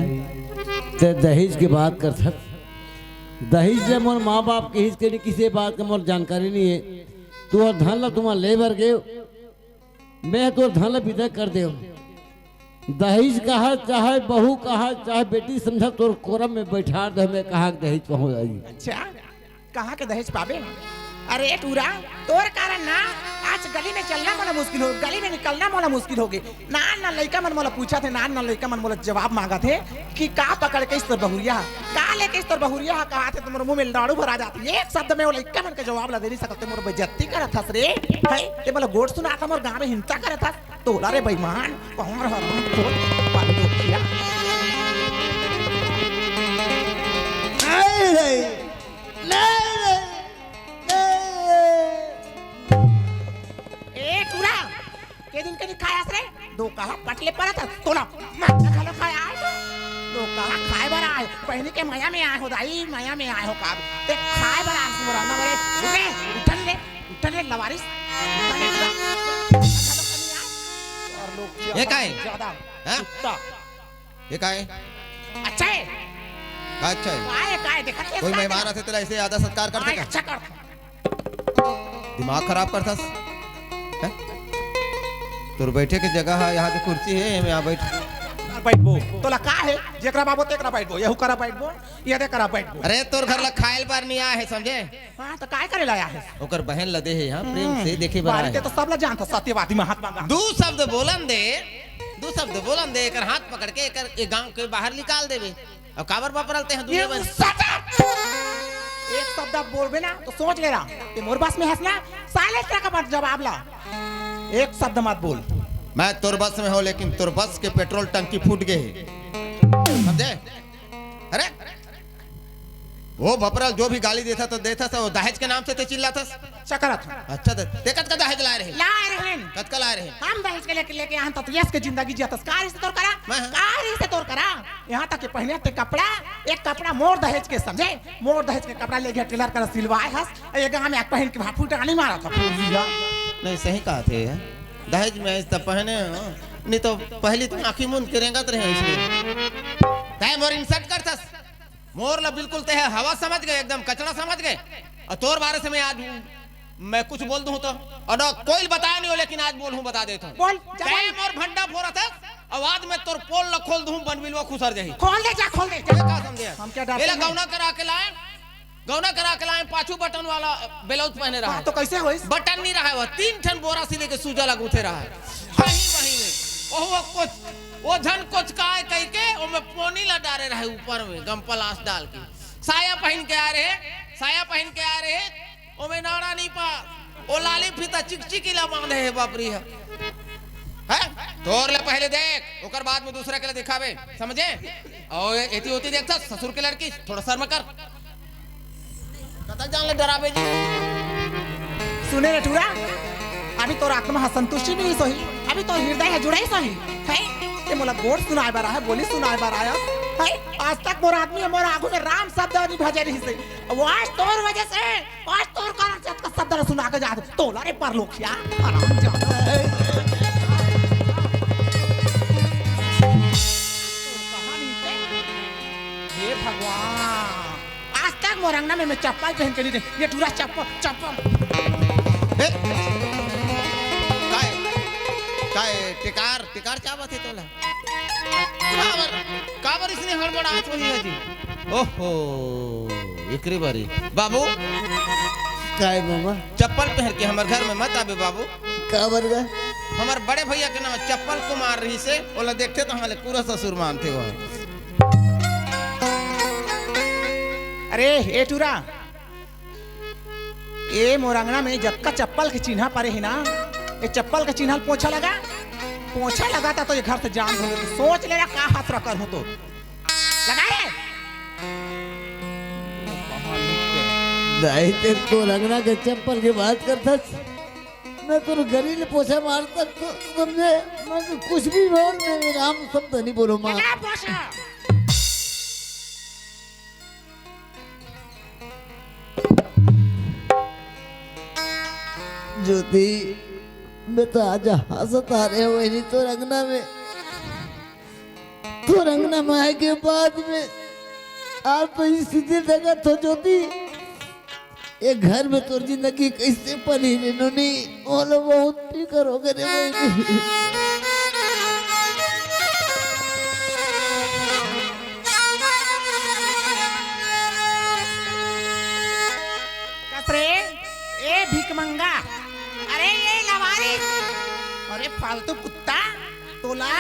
ते दहेज के बात करथस। दहेज ले मोर माँ बाप के हिस के नहीं, किसी बात के मोर जानकारी नहीं हे। तोर धन ला तुमन ले बर गेव, मैं तोर धन ला बिदा कर देव। दहेज कहा, चाहे बहू कहा, चाहे बेटी समझा, तोर कोरम में बैठार दे, मैं कहा दहेज पहुँच जाही। अच्छा, कहाँ के दहेज पाबे? अरे टूरा, तोर कारण ना आज गली में चलना मोला मुश्किल हो, गली में निकलना मोला मुश्किल हो गे। नान नान लइका मन मोला पूछत हे, नान नान लइका मन मोला जवाब मांगत हे कि का पकड़ के इस तोर बहुरिया, का लेके इस तोर बहुरिया, कहा थे तुम्हारे मुंह में लाड़ू भरा जाती। एक शब्द में वो लइका मन के जवाब ला दे नहीं सकते, मोर बेइज्जती करत हस रे। हे, ते मोला गोठ सुनात हस, मोर गाँव में हिंसा करत हस। तोला रे बेईमान, कौन हराम खोर, पानी उठिया। नहीं रे, नहीं रे, नहीं रे। ए टूरा, इनके नहीं खाया रे। दो कहा पटले परत हे, तोला मैं घलो खाए आए हो। दो कहा खाए बर आए, बहिनी के मया में आए हो दाई, मया में आए हो का? ते खाए बर आए हो, ना रे। उठे, उठन ले, उठन ले लवारिस। उठन ले, उठन ले। और लोग ये का हे? ज्यादा हाँ? कुत्ता। ये का हे? अच्छा हे। का अच्छा हे? का हे, का हे? देखा कोई मेहमान आथे तेला ऐसे आदर सत्कार करथे का? अच्छा कर। दिमाग खराब करथस। हैं? तोर बैठे के जगह हे, यहाँ के कुर्सी हे, एमे आ बैठ। बैठबो। तोला का हे? जेकरा बाबो तेकरा बैठबो, यहू करा बैठबो, ये दे करा बैठबो। अरे तोर घर ला खायल बर नहीं आए हे, समझे? हाँ, तो काय करे ला आए हे? ओकर बहन ला दे हे, हाँ, प्रेम से देखे बर आए हे। तो सब ला जानथस, सत्यवादी महात्मा गांधी। दू शब्द बोलन दे, दू शब्द बोलन दे, एकर हाथ पकड़ के एकर ए गांव के बाहर निकाल देबे। अब काबर बपरल ते ह दुनिया ये में? Shut up! एक शब्द अब बोलबे ना तो सोच ले रहा, ते मोर बस में हंसना, साले तेरा का मत जवाब ला। एक शब्द मत बोल। मैं तोर बस में हो, लेकिन तोर बस के पेट्रोल टंकी फूट गए हे, समझे? अरे वो बपरल जो भी गाली देथा तो देथा से, वो दहेज के नाम से ते चिल्लाथस। चकरत। अच्छा, ते, ते कतका दहेज लाए रहे? लाए रहेन। कतका लाए रहे? हम दहेज के लेके, लेके यहाँ तक यस के जिंदगी जियाथस। का रिश्ते तोर करा? मैं? का रिश्ते तोर करा? यहाँ तक के पहने ते कपड़ा, एक कपड़ा मोर दहेज के समझे, मोर दहेज के कपड़ा ले गया टेलर करा सिलवाए हस, ये गाँव में पहन के वहाँ फुटानी मारा था, फूल दिया। नहीं, सही कहा थे यार। दहेज में ऐसा पहने हो, नहीं तो पहली तो आँखी मूंद के रेंगत रहे इसलिए। तय मोर इंसल्ट करथस। मोर ला बिल्कुल ते हवा समझ गए, एकदम कचरा समझ गए। और तोर बारे से मैं आज मैं कुछ बोल दूं तो, और ना कोई बताया नहीं हो, लेकिन आज बोल हूं, बता देता हूं। बोल, जा तय बोल। मोर भंडा फोरा था, आवाज में तोर पोल ला खोल दूं, बनबिलवा खुसर जाही। खोल दे, जा, खोल दे, जा। ये का समझे? हम क्या डरते एला हैं? गौना करा के लाए, गौना करा के लाए, पाछू बटन वाला ब्लाउज पहने रहा हाँ, है। तो कैसे होइस? बटन नहीं रहा है, वो तीन ठन बोरा सिले के सूजा ला गूंथे रहा है। वहीं, वहीं में। ओहो, कुछ, वो झन कुछ काय कह के, वो में पोनी ला डारे रहे ऊपर में, गमपलास डाल के। साया पहन के आ रहे, साया पहन के आ रहे, ओमे नाड़ा नहीं पा, ओ लाली फीता चिकचिकी ला बांधे हे बाप रे ह। हैं? तोर ले पहले देख, ओकर बाद में दूसरा के ले दिखावे, समझे? और एती ओती देखता ससुर के लड़की, थोड़ा शर्म कर। कतक जान ले डरावे जी। सुने रे टूरा, अभी तोर आत्मा ह संतुष्टि नहीं सही, अभी तोर हृदय ह जुड़ाई सही, हैं? ते मोला गोठ सुनाए बर आए, बोली सुनाए बर आए, हैं? आज तक मोर आदमी ह मोर आगू में राम शब्द नहीं भजे रहिसे। वो आज तोर वजह से, आज तोर कारण से अतका शब्द ला सुना के जात हे। तोला रे परलोकिया, हराम जादा। कहानी ते, हे भगवान, आज तक मोर अंगना में मैं चप्पल पहन के नहीं देखे। ये टूरा चप्पल, चप्पल। ए, काय, काय, टिकार, टिकार चाबत हे तोला? काबर, काबर इसने हड़बड़ात होही है जी? ओहो, एकरे बारी। बाबू। काय मामा? चप्पल पहन के हमर घर में मत आबे बाबू। काबर गा? हमर बड़े भैया के नाम चप्पल कुमार रहिसे, ओला देखते तो हमले पूरा ससुर मानते हो। अरे, ए टूरा, ए मोर अंगना में जतका चप्पल के चिन्हा परे हे ना, ए चप्पल के चिन्हा ल पोछा लगा, पोछा लगा ता तो ये घर से जान दो। सोच ले रहा का हाथ रखल हो तो लगा रे। दाई ते तोर अंगना के चप्पल के बात करथस, मैं तोर गली ले पोछा मारता तो समझे, मैं तो कुछ भी बोल, मैं राम शब्द नहीं बोलो माँ। लगा पोछा। ज्योति, मैं तो आज हंसत आ रहे हो, वही तोर अंगना में, तोर अंगना में आए के बाद में आज तो स्थिति देखत हो ज्योति, ये घर में तोर जिंदगी कैसे बनी रे नोनी? मोला बहुत फिकर हो गए रे बहिनी। कस रे, ए भीख मंगा, अरे ये लवारिस, अरे फालतू कुत्ता, तोला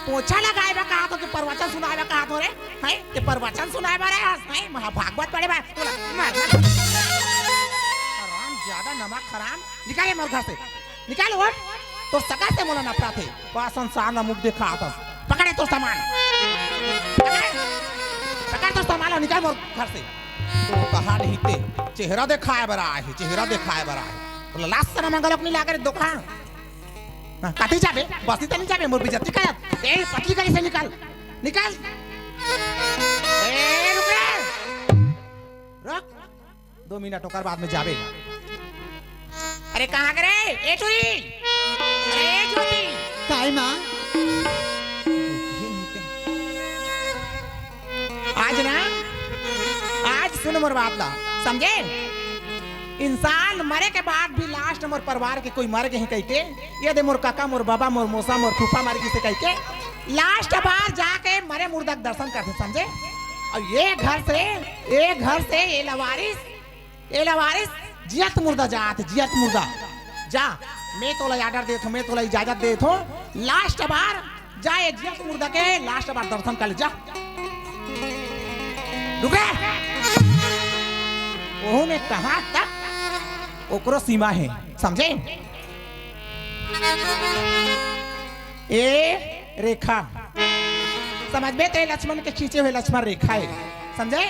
पोछा लगाए बा कहा तो कि प्रवचन सुनाए बा कहा तो रे? हैं? ये प्रवचन सुनाए बा रे? हैं? महाभागवत पढ़े बा? तोला मार, मार। हराम ज्यादा नमक हराम। निकाल ये मोर घर से। निकाल उठ। तोर सगा से मोला नफरत हे। बा संसार ला मुख देखा आतस। पकड़े तोर सामान। पकड़े। पकड़ तोर सामान ला निकाल मोर घर से। तो कहा नहीं ते। चेहरा दिखाए बर आए हे, चेहरा दिखाए बर आए हे। तोला लाज शरम घलोक नहीं लागे रे दोखा। हाँ, कति जाबे? बस्ती तनी जाबे, मोर बेइज्जती करत। ए, पतली करी से निकल। निकल। ए, रुक रे। रुक। दो मिनट, ओकर बाद में जाबे। अरे, कहाँ गे रे? ए, टुरी। अरे, ए, ज्योति। काय माँ? आज ना, आज सुन मोर बात ला, समझे? इंसान मरे के बाद भी last मोर परिवार के कोई मर गे हे कहिके, ये दे मोर काका, मोर बाबा, मोर मौसा, मोर फूफा मर गिसे कहिके, last बार जाके मरे मुर्दा के दर्शन करथे, समझे? अउ ये घर से, ये घर से, ये लवारिस, ए लवारिस, जियत मुर्दा जात, जियत मुर्दा। जा, मैं तोला order देत हूँ, मैं तोला इजाजत देत हूँ। Last बार जा, ए जियत मुर्दा के last बार दर्शन कर ले, जा। रुक रे। ओहू में कहाँ तक ओकरो सीमा हे, समझे? ए रेखा, समझबे त ए लक्ष्मण के खींचे हुए लक्ष्मण रेखा हे, समझे?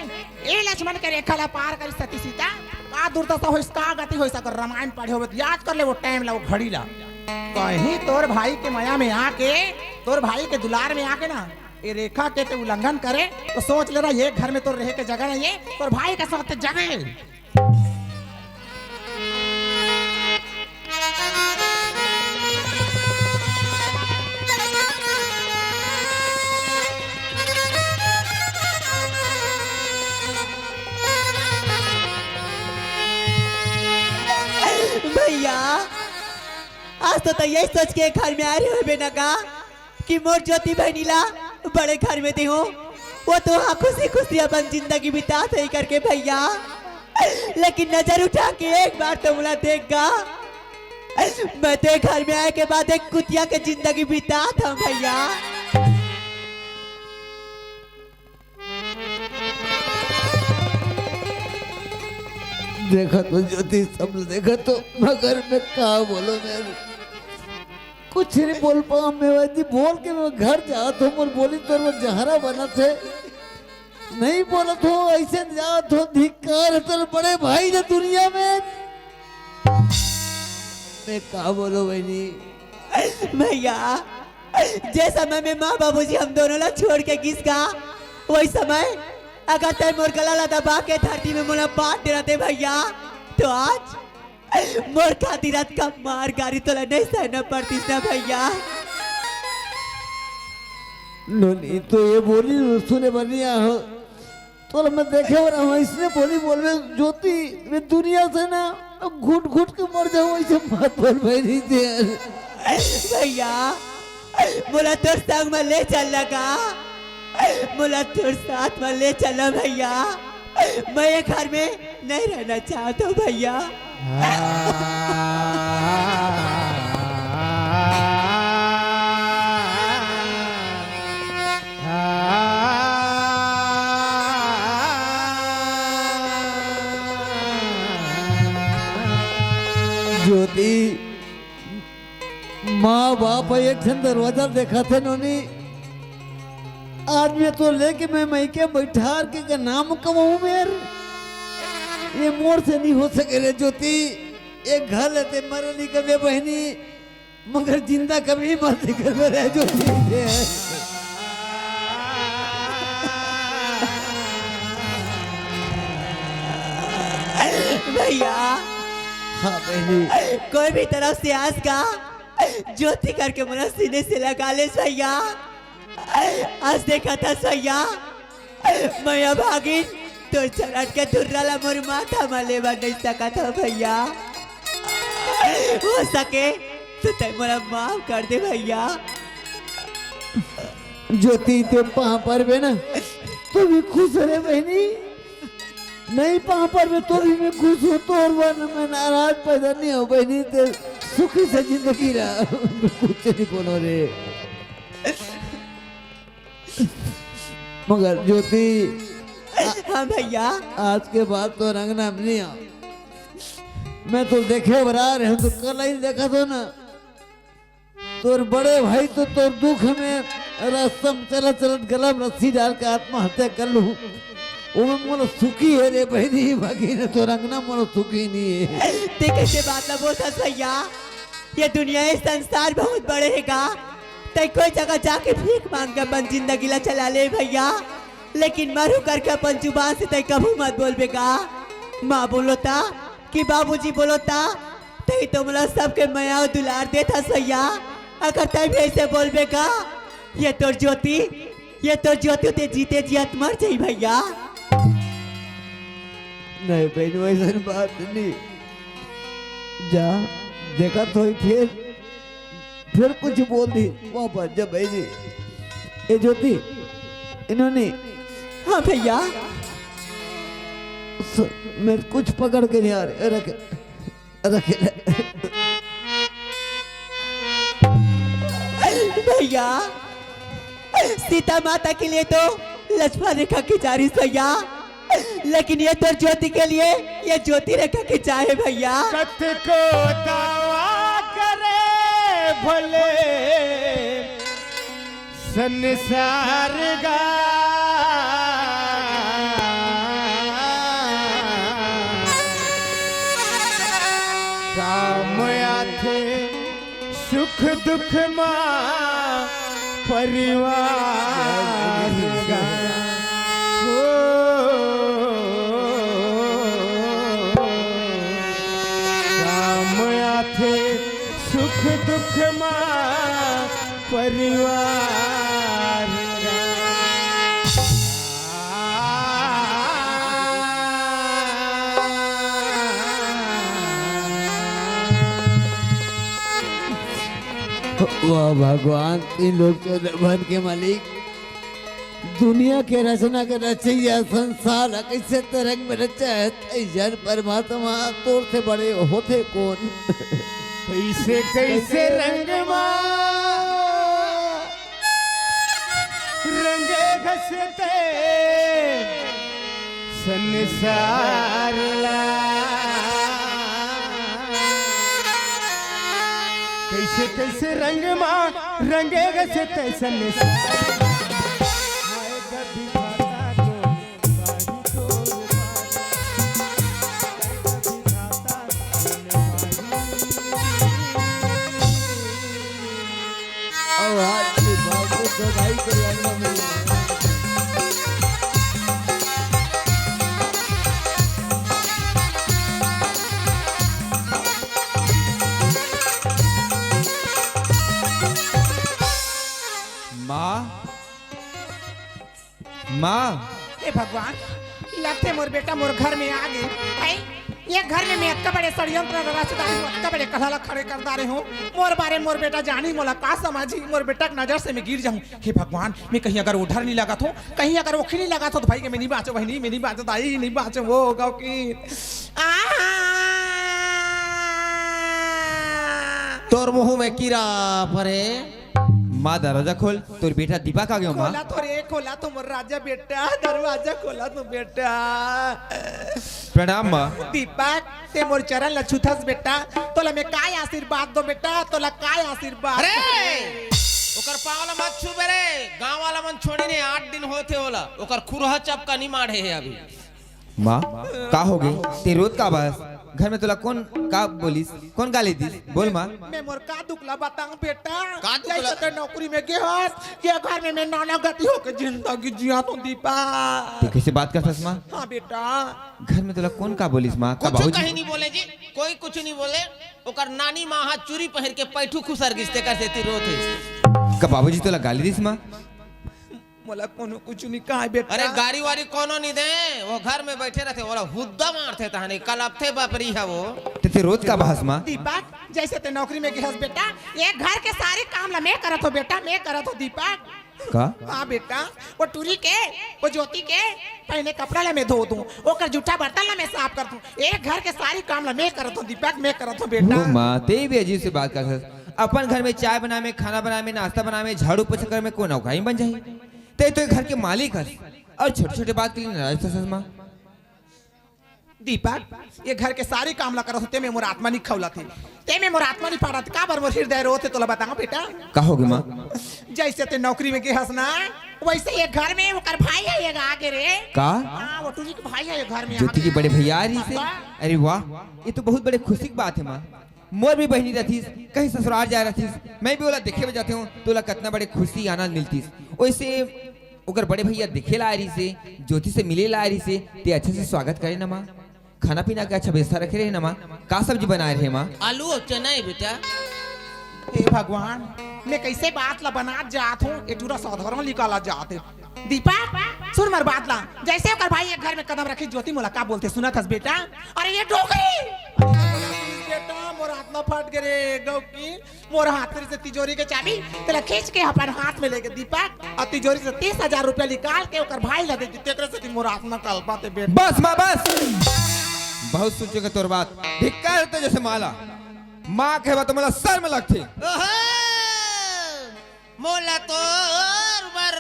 ए लक्ष्मण के रेखा ला पार करी सती सीता, का दुर्दशा होइस, का गति होइस, अगर रामायण पढ़े होबे त याद कर ले वो time ला, वो घड़ी ला। कहीं तोर भाई के मया में आके, तोर भाई के दुलार में आके ना, ए रेखा के ते उल्लंघन करे, तो सोच लेना, ये घर में तोर रहे के जगह नहीं हे, तोर भाई के साथ जगह हे। भैया, आज तो तैं यही सोच के घर में आए रहे होबे ना का, कि मोर ज्योति बहिनी ला बड़े घर में देहूं, वो तो वहाँ खुशी खुशी अपन जिंदगी बितात हे करके भैया। लेकिन नजर उठा के एक बार तो मोला देख गा। मैं तो घर में आए के बाद एक कुतिया के जिंदगी बितात हंव भैया। देखत हों ज्योति, सब देखत हों, मगर मैं का बोलों मैं, कुछ नहीं बोल पावं मैं, वैदी बोल के मैं घर जात हों, मोर बोली तोर बर जहरा बनत हे, नहीं बोलत हों, अइसे जात हों, धिक्कार हे तोर बड़े भाई के दुनिया में। मैं का बोलों बहिनी। भैया, जे समय में माँ बाबूजी हम दोनों ला छोड़ के गिस गा, वही समय अगर तैं मोर गला ला दबा के धरती में मोला बांध दे रहते भैया, तो आज मोर खातिर अतका मार गारी तोला नहीं सहना पड़तिस ना भैया। नोनी तो ये बोली सुने बर नहीं आए हों। तोला मैं देखे बर आए हों, अइसने बोली बोलबे ज्योति, मैं दुनिया से ना घुट घुट के मर जाहूं, अइसे मत बोल बहिनी तें। भैया, मोला तोर संग में ले चल ना का, मोला तोर साथ में ले चल ना भैया, मैं ये घर में नहीं रहना चाहत हों भैया। ज्योति, माँ बाप एक ठन दरवाजा देखथे नोनी। आज मैं तोला लेके मैं मइके बइठार के का नाम कमाहूं मेर? ये मोर से नहीं हो सके रे ज्योति। ये घर ले तें मरे निकलबे बहिनी, मगर जिंदा कभी मत निकलबे रे ज्योति। भैया। हाँ बहिनी। कोई भी तरफ से आज का ज्योति करके मोला सीने से लगा ले भैया। आज देखत हस भैया, मैं अभागिन तोर चरण के धुर्रा ला मोर माथा म ले बर नहीं सकत हों भैया। हो सके तो तैं मोला माफ कर दे भैया। ज्योति, तें पाँव परबे ना, तो भी खुश रहे बहिनी। नहीं पाँव परबे तो भी मैं खुश हों। तोर बर मैं नाराज पैदा नहीं हों बहिनी, तें सुखी से जिंदगी रह, कुछ नहीं बोलों रे। मगर ज्योति, हाँ भैया। आज के बाद तोर अंगना में नहीं आंव। मैं तो देखे बर आए रहेंव, तो कल ही देखत हों ना, तोर बड़े भाई तो तोर दुख में रस्ता में चलत चलत गला में रस्सी डाल के आत्महत्या कर लूं। ओमे मोला सुखी हे रे बहिनी, बाकी ना तोर अंगना मोला सुखी नहीं हे। तें कइसे बात ला बोलथस भैया? ये दुनिया, ये संसार बहुत बड़े हे गा। तैं कोई जगह जाके भीख मांग के अपन जिंदगी ला चला ले भैया, लेकिन मरहूं करके अपन जुबान से तैं कभू मत बोलबे गा। माँ बोलो ता कि बाबूजी बोलो ता, तैं तो मोला सबके मया अउ दुलार देत हस भैया, अगर तैं भी ऐसे बोलबे गा, ये तोर ज्योति, ये तोर ज्योति ते जीते जियत मर जाही भैया। नहीं बहिनी, वैसन बात नहीं। जा, देखत होही फिर, फिर कुछ बोल दी वापस जब बहिनी। ए ज्योति, इन्होंने हाँ भैया। स-, मैं कुछ पकड़ के नहीं आ रहे, रख, रख। भैया, सीता माता के लिए तो लक्ष्मण रेखा खिंचा रहिस भैया, लेकिन ये तोर ज्योति के लिए ये ज्योति रेखा खिंचाए भैया। कतको दावा करे भले संसार गा, काम आथे सुख दुख मा परिवार गा। ओ, काम आथे सुख दुख मा परिवार गा। वाह भगवान, तीन लोक चौदह भुवन के मालिक, दुनिया के रचना के रचइया, संसार ला कइसे ते रंग में रचे हे, तइसन परमात्मा तोर से बड़े होथे कोन? कइसे कइसे रंग मा रंगे घसते संसार ला, कइसे कइसे रंग मा रंगे घसते संसार। हाय गधी भाता को और आज की बात को सगाई करवाने में माँ, माँ। हे भगवान, लगथे मोर बेटा मोर घर में आ गे। भाई, ये घर में मैं अतका बड़े षड्यंत्र रच डारे हूँ, अतका बड़े कलह ला खड़े कर डारे हूँ। मोर बारे मोर बेटा जानी, मोला का समझी, मोर बेटा के नजर से मैं गिर जाहूँ। हे भगवान, मैं कहीं अगर ओढ़र नहीं लगात हों, कहीं अगर ओखी नहीं लगात हों, तो भाई के मैं नहीं बाँचों, बहिनी, मैं नहीं बाँचों, दाई, नहीं बाँचों, वो गाँव की। आ! तोर मुँह में कीरा परे। माँ, दरवाजा खोल, तोर बेटा दीपक आ गे माँ। खोला तो रे, खोला तो मोर राजा बेटा, दरवाजा खोला तो बेटा। प्रणाम माँ। दीपक, ते मोर चरण ला छूथस बेटा, तोला मैं काय आशीर्वाद दो बेटा, तोला काय आशीर्वाद? अरे, ओकर पाँव ला मत छूबे रे, गाँव वाला मन छोड़े ने, आठ दिन होथे ओला, ओकर खुरहा चपका नहीं माढ़े हे अभी। माँ, का हो गे? ते रोत का बस? घर में तोला कोन का बोलिस? कोन गाली दिस? बोल माँ। मैं मोर का दुख ला बताऊं बेटा? का दुख ला? जैसे ते नौकरी में गे हस, ये घर में मैं नाना गति होके जिंदगी जियात हों दीपा। ते कैसे बात करथस माँ? हाँ बेटा। घर में तोला कोन का बोलिस माँ? का कुछ बाबूजी? कहीं नहीं बोले जी, कोई कुछ नहीं बोले। ओकर नानी माँ हा चूरी पहिर के पैठू खुसर गिस, तेकर सेती रोत हे। का बाबूजी तोला गाली दिस माँ? मोला कोनो कुछ नहीं कहा बेटा। अरे गारी वारी कोनो नहीं दे, वो घर में बैठे रहते, ओला हुद्दा मारथे तहने, कलपथे बपरी है वो। ते, ते रोत का बहस माँ? दीपक, जैसे ते नौकरी में गे हस बेटा, ये घर के सारे काम ला मैं करत हों बेटा, मैं करत हों दीपक। का? हाँ बेटा, वो टूरी के, वो ज्योति के पहने कपड़ा ला मैं धो दूं, ओकर जूठा बर्तन ला मैं साफ कर दूं, ये घर के सारी काम ला मैं करत हों दीपक, मैं करत हों बेटा। ओ माँ, ते भी अजीब से बात करथस। अपन घर में चाय बनाए में, खाना बनाए में, नाश्ता बनाए में, झाड़ू पोछा करे में कोन अवकाई बन जाही? ते तो ये घर के मालिक हस और छोटे-छोटे बात के लिए नाराज हस माँ। दीपक, ये घर के सारी काम ला करत हों, ते में मोर आत्मा नहीं खौलत हे, ते में मोर आत्मा नहीं फाड़त, काबर मोर हृदय रोत हे, तोला बताओं बेटा। का हो गे माँ? जैसे ते नौकरी में गे हस ना, वैसे ये घर में ओकर भाई हे, ये आगे रे। का? हाँ, वो टूरी के भाई हे, ये घर में ज्योति के बड़े भैया आ रहिस हे। हाँ। अरे वाह, ये तो बहुत बड़े खुशी की बात हे माँ। मोर भी बहिनी रहिस, कहीं ससुराल जाए रहिस, मैं भी ओला देखे बर जाते हूँ, तो ओला कतना बड़े खुशी आनंद मिलतिस। ओइसे ओकर बड़े भैया देखे ला आए रहिसे, ज्योति से मिले ला आए रहिसे, ते अच्छे से स्वागत करे ना माँ। खाना पीना के अच्छा व्यवस्था रखे रहे ना माँ। का सब्जी बनाए रहे माँ? आलू अउ चना हे बेटा। हे भगवान, मैं कइसे बात ला बनात जात हूँ, ए टूरा साधारण निकाला जात हे। दीपक, सुन मोर बात ला। जइसे ओकर भाई एक घर में कदम रखिस, ज्योति मोला का बोलथे, सुनत हस बेटा? अरे ये डोकरी! बेटा, मोर हाथ ला फट गे रे, गौकी। मोर हाथ से तिजोरी के चाबी, तेला खींच के अपन हाथ में लेके दीपक, अउ तिजोरी से तीस हजार रुपया निकाल के ओकर भाई ला दे दी, तेकरे से मोर हाथ में कलपा ते बेटा। बस माँ, बस। बहुत सुन चुके तोर बात। धिक्कार हे तोर जइसे माँ ला। माँ कहे बात मोला शर्म लगथे। ओहो! मोला तोर बर।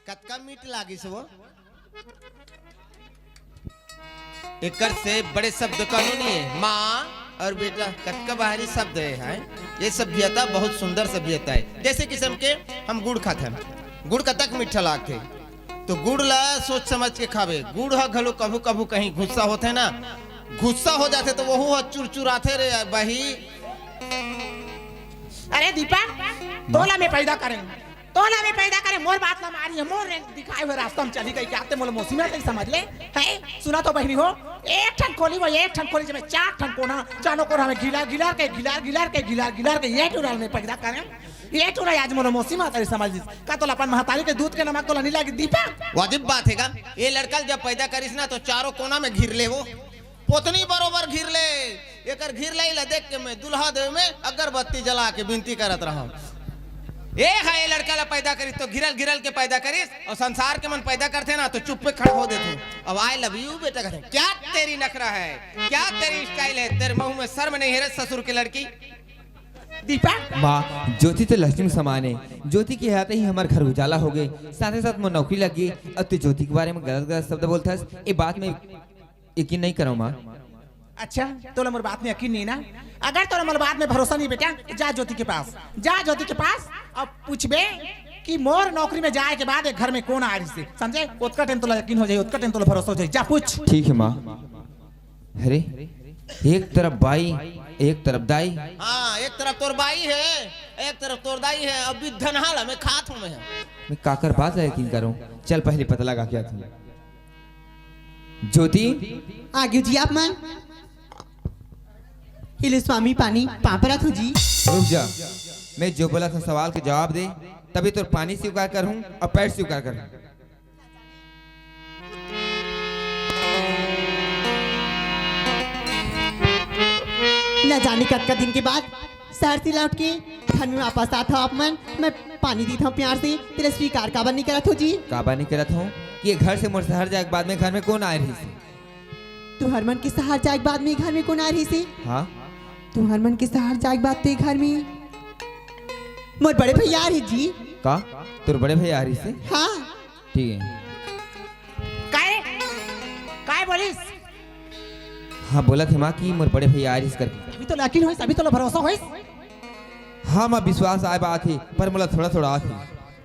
कतका मीठ लागिस वो। एकर से बड़े शब्द कोनो नहीं है। माँ और बेटा, कतका भारी शब्द है, है? ये सभ्यता बहुत सुंदर सभ्यता है। जैसे किस्म के हम गुड़ खात हन, गुड़ कतक मीठा लागथे, तो गुड़ ला सोच समझ के खावे। गुड़ ह घलो कभू कभू कहीं गुस्सा होथे ना, गुस्सा हो जाथे तो वहू ह चुरचुराथे रे बही। अरे दीपक, तोला मैं पैदा करें, तोला मैं पैदा करें, मोर बात ला मारी है, मोर रे दिखाए हुए रास्ता में चली गई क्या? ते मोला मौसी महतारी समझ ले, है? सुना तो बहिनी हो, एक ठन खोली वो, एक ठन खोली, जेमे चार ठन कोना, चारों कोना में गिलार गिलार के, गिलार गिलार के, गिलार गिलार के, ये टूरा मैं पैदा करें, ये टूरा आज मोला मौसी महतारी समझ लिस। का तोला अपन महतारी के दूध के नमक तोला नहीं लागी दीपक? वाजिब बात है का? ये लड़का जब पैदा करिस ना तो चारों कोना में घिर ले वो। पोतनी बरोबर घिर ले, एकर घिरलई ला देख के मैं दुल्हा देव में अगरबत्ती जला के बिनती करत रहंव। ए हा, ए लड़का ला पैदा करिस तो घिरल घिरल के पैदा करिस, अउ संसार के मन पैदा करथे ना तो चुप्पे खड़ा हो देथे। अब I love you बेटा कहथे, क्या तेरी नखरा है, क्या तेरी style है, तेरे मुंह में शर्म नहीं है रे ससुर के लड़की। दीपक। माँ, ज्योति तो लक्ष्मी समान है। ज्योति के आते ही हमर घर उजाला हो गए, साथे साथ मोर नौकरी लग गई। अब तू ज्योति के बारे में गलत गलत शब्द बोलथस, ये बात में यकीन नहीं करो माँ। अच्छा, तोला मोर बात में यकीन नहीं ना? अगर तोला मोर बात में भरोसा नहीं बेटा, जा ज्योति के पास, जा ज्योति के पास, अब पूछबे कि मोर नौकरी में जाए के बाद एक घर में कौन आ रही से, समझे? ओतका टाइम तोला यकीन हो जाए, ओतका टाइम तोला भरोसा हो जाए, जा पूछ। ठीक है माँ। अरे, एक तरफ बाई, एक तरफ दाई। हाँ, एक तरफ तोर बाई है, एक तरफ तोर दाई है। अब धनहा ला मैं खात हूँ मैं। मैं काकर बात ला यकीन करूँ? चल पहले पता लगा क्या तू। ज्योति। आगे जी आप मन। ये ले स्वामी पानी, पाँव परत हूँ जी। रुक जा, मैं जो बोला था सवाल के जवाब दे, तभी तोर पानी स्वीकार करूँ और पैर स्वीकार करूँ। न जाने कतका दिन के बाद शहर से लौट के घर में वापस आत हव आप मन। मैं पानी दीत हव प्यार से, तेला स्वीकार काबर नहीं करत हो जी? काबर नहीं करत हो कि ये घर से मोर शहर जाए के बाद में घर में कौन आए रहिस? तुहर मन के शहर जाए के बाद में घर में कौन आए रहिस? हाँ? तुहर मन के शहर जाए के बाद ते घर में मोर बड़े भैया आ रही जी। का? तोर बड़े भैया आ रहिस? हाँ। ठीक है। काय? काय बोलिस? हाँ, बोलत हे माँ कि मोर बड़े भैया आ रहिस करके। अभी तो यकीन होइस, अभी तो ला भरोसा होइस। हाँ माँ, विश्वास आए बात है, पर मोला थोड़ा थोड़ा आत हे।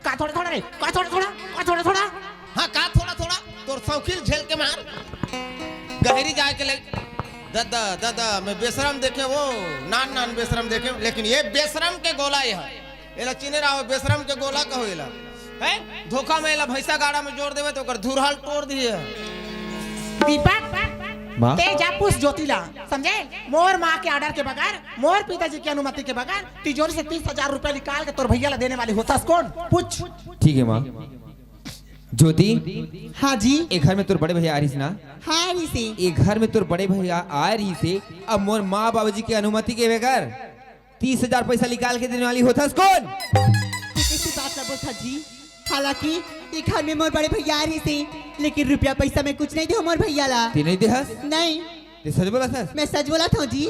का थोड़ा थोड़ा रे? का थोड़ा थोड़ा? का थोड़ा थोड़ा? हाँ, का थोड़ा थोड़ा? तोर सौखील झेल के मार। गहरी जाए के ले। दादा, दादा, मैं बेशरम देखे वो, नान नान बेशरम देखे, लेकिन ये बेशरम के गोला ये है। एला चिने रहो, बेशरम के गोला कहो एला। हैं? धोखा में एला भैंसा गाड़ा में जोर देवे तो ओकर धुरहल तोड़ दिए। दीपक, माँ? ते जा पूछ ज्योति ला, समझे? मोर माँ के order के बगैर, मोर पिताजी की अनुमति के बगैर तिजोरी से तीस हजार रुपया निकाल के तोर भैया ला देने वाली होथस कौन? पूछ। ठीक है माँ। ज्योति। हाँ जी। ए घर में तोर बड़े भैया आ रहिस ना? हाँ, आ रहिस हे। ए घर में तोर बड़े भैया आ रहिस हे, अब मोर माँ बाबूजी के अनुमति के बगैर तीस हजार पैसा निकाल के देने वाली होथस कौन? तू कैसी बात ला बोलथस जी? हालांकि ए घर में मोर बड़े भैया आ रहिस हे, लेकिन रुपया पैसा मैं कुछ नहीं दे हंव मोर भैया ला। ते नहीं देहस? नहीं। ते सच बोलथस? मैं सच बोलत हंव जी।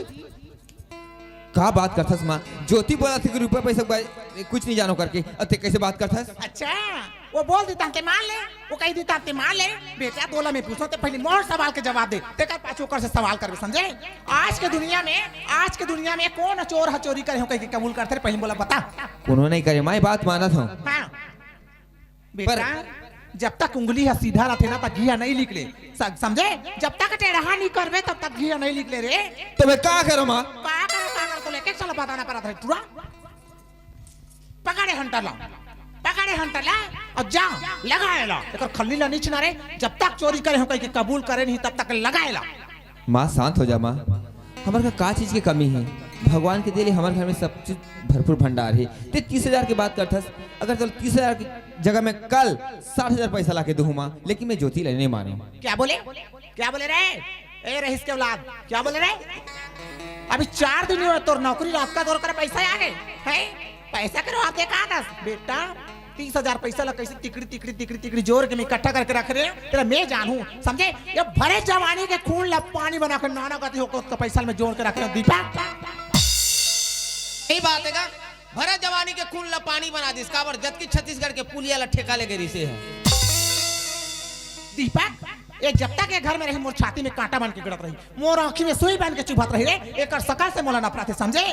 का बात करथस माँ? ज्योति बोलथे कि रुपया पैसा के बारे में कुछ नहीं जानो करके, अब ते कैसे बात करथस? अच्छा, वो बोल देता ते मान ले, वो कह देता ते मान ले। बेटा, तोला मैं पूछंव, ते पहले मोर सवाल के जवाब दे, तेकर पाछू ओकर से सवाल करबे, समझे? आज के दुनिया में, आज के दुनिया में कौन चोर ह चोरी करे हो कह के कबूल करथे रे? पहले मोला बता। कोनो नहीं करे माँ, बात मानत हंव। हाँ। बेटा, जब तक उंगली ह सीधा रथे ना, तब घी ह नइ निकले। स-, समझे? जब तक टेढ़हा नइ करबे, तब तक घी ह नइ निकले रे। तो मैं का करूं माँ? का करो, का करो, तो लेके चलो, बताना पड़ा था टुरा। पकड़े हंटर ला, पकड़े हंटर ला, अउ जा, लगा एला। एकर खल्ली ला नइ छीना रे, जब तक चोरी करे हों कहिके कबूल करे नहीं, तब तक लगा एला। माँ, शांत हो जा माँ। हमर का, का चीज के कमी हे? भगवान के दे ले हमर घर में सब चीज भरपूर भंडार हे। ते तीस हजार के बात करथस, अगर तोला तीस हजार के जगह में कल साठ हजार पैसा ला के दूहूं माँ, लेकिन मैं ज्योति ला नइ मानूं। क्या बोले? क्या बोले रे? ए रहीस के औलाद, क्या बोले रे? अभी चार दिन हुए तोर नौकरी ला, अतका तोर करा पैसा आ गे, हैं? पैसा करो आप देखा दस, बेटा, तीस हजार पैसा ला कैसे तिकड़ी, तिकड़ी, तिकड़ी, तिकड़ी जोर के मैं इकट्ठा करके रख रहे हूँ, तेला मैं जानहूँ, समझे? ये भरे जवानी के खून ला पानी बना के नाना गति होकर उसका पैसा ला मैं जोर के रख रहे हूँ, दीपक। सही बात हे का? भरे जवानी के खून ला पानी बना दिस, काबर जतकी छत्तीसगढ़ के पुलिया ला ठेका ले गे रिहिसे हे। दीपक, ये जब तक ये घर में रही, मोर छाती में कांटा बन के गड़त रही, मोर आँखी में सुई बन के चुभत रही रे। एकर सकल से मोला नफरत हे, समझे?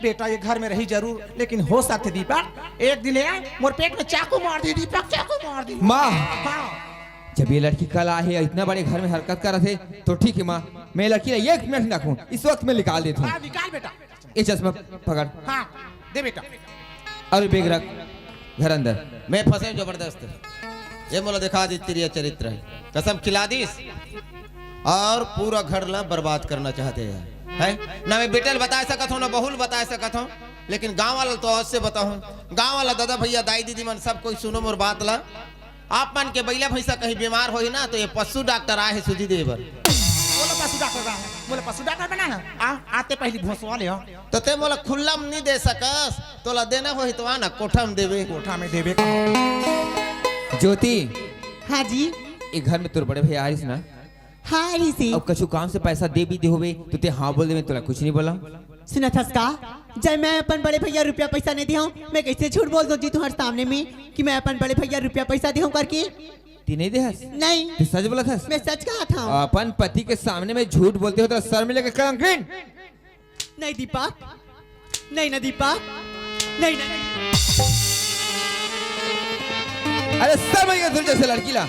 बेटा, ये घर में रही जरूर, लेकिन हो सकथे दीपक, एक दिन ये मोर पेट में चाकू मार दिही दीपक, चाकू मार दिही। माँ! हाँ। जब ये लड़की कल आए हे, इतना बड़े घर में हरकत करत हे, तो ठीक हे माँ, मैं लड़की ला एक मिनट नइ रखूं, इस वक्त मैं निकाल देथों। हाँ, निकाल बेटा। ये चश्मा पकड़। हाँ, दे बेटा। अउ ये बैग रख घर अंदर। मैं फंसे हूँ जबरदस्त। ये मोला देखा दिस तिरिया चरित्र हे। कसम खिला दिस अउ पूरा घर ला बर्बाद करना चाहथे हे। ना मैं बेटा ल बता सकत हों, ना बहू ल बता सकत हों, लेकिन गांव वाला ल तो अवश्य बताहूं। गांव वाला, दादा, भैया, दाई, दीदी मन, सब कोई सुनो मोर बात ला। आप मन के बइला भैंसा कहीं बीमार होही ना, तो ये पशु डॉक्टर आए हे सूजी दे बर। बोलो पशु डॉक्टर बना है, बोलो पशु डॉक्टर बना है। आ, आते पहली भोसवा ले हो। तो ते मोला खुल्ला में नइ दे सकस, तोला देना होही तो आना, कोठा में देबे। कोठा में देबे का? ज्योति। हाँ जी। ये घर में तोर बड़े भैया आइस ना? हाँ, आइस ही। अब कछु काम से पैसा दे भी दे होबे, तो ते हाँ बोल दे, मैं तोला कुछ नइ बोला। सुनत हस का? जब मैं अपन बड़े भैया रुपया पैसा नइ दे हूँ, मैं कैसे झूठ बोल दूँ जी तुम्हारे सामने में कि मैं अपन बड़े भैया रुपया पैसा दे हूँ करके? ते नइ दे हस? नहीं। ते सच बोलत हस? मैं सच कहत हूँ। अपन पति के सामने में झूठ बोलथे हो तो शर्म नइ लगे, कलंकिन? नहीं दीपक, नहीं ना दीपक, नहीं ना। अरे शर्म नइ लगे तोर जैसे लड़की ला?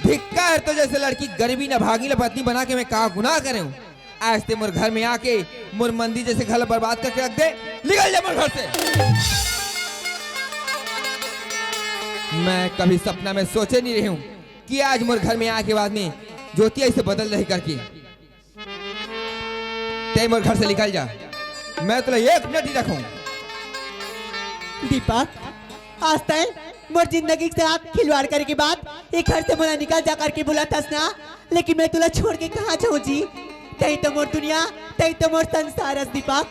धिक्कार हे तोर जैसे लड़की, गरीबी ना भागी ला पत्नी बना के मैं का गुनाह करे हूँ? आज ते मोर घर में आके मोर मंदिर जैसे घर ला बर्बाद करके रख दे। निकल जा मोर घर से। मैं कभी सपना में सोचे नइ रहे हूँ कि आज मोर घर में आके बाद में ज्योति ऐसे बदल रही करके। ते मोर घर से निकल जा, मैं तोला एक मिनट नइ रखूं। दीपक, आज तय मोर जिंदगी के साथ खिलवाड़ करे के बाद ये घर से मोला निकल जा करके बोलत हस ना, लेकिन मैं तोला छोड़ के कहाँ जाऊँ जी? तय तो मोर दुनिया, तय तो मोर संसार हस दीपक।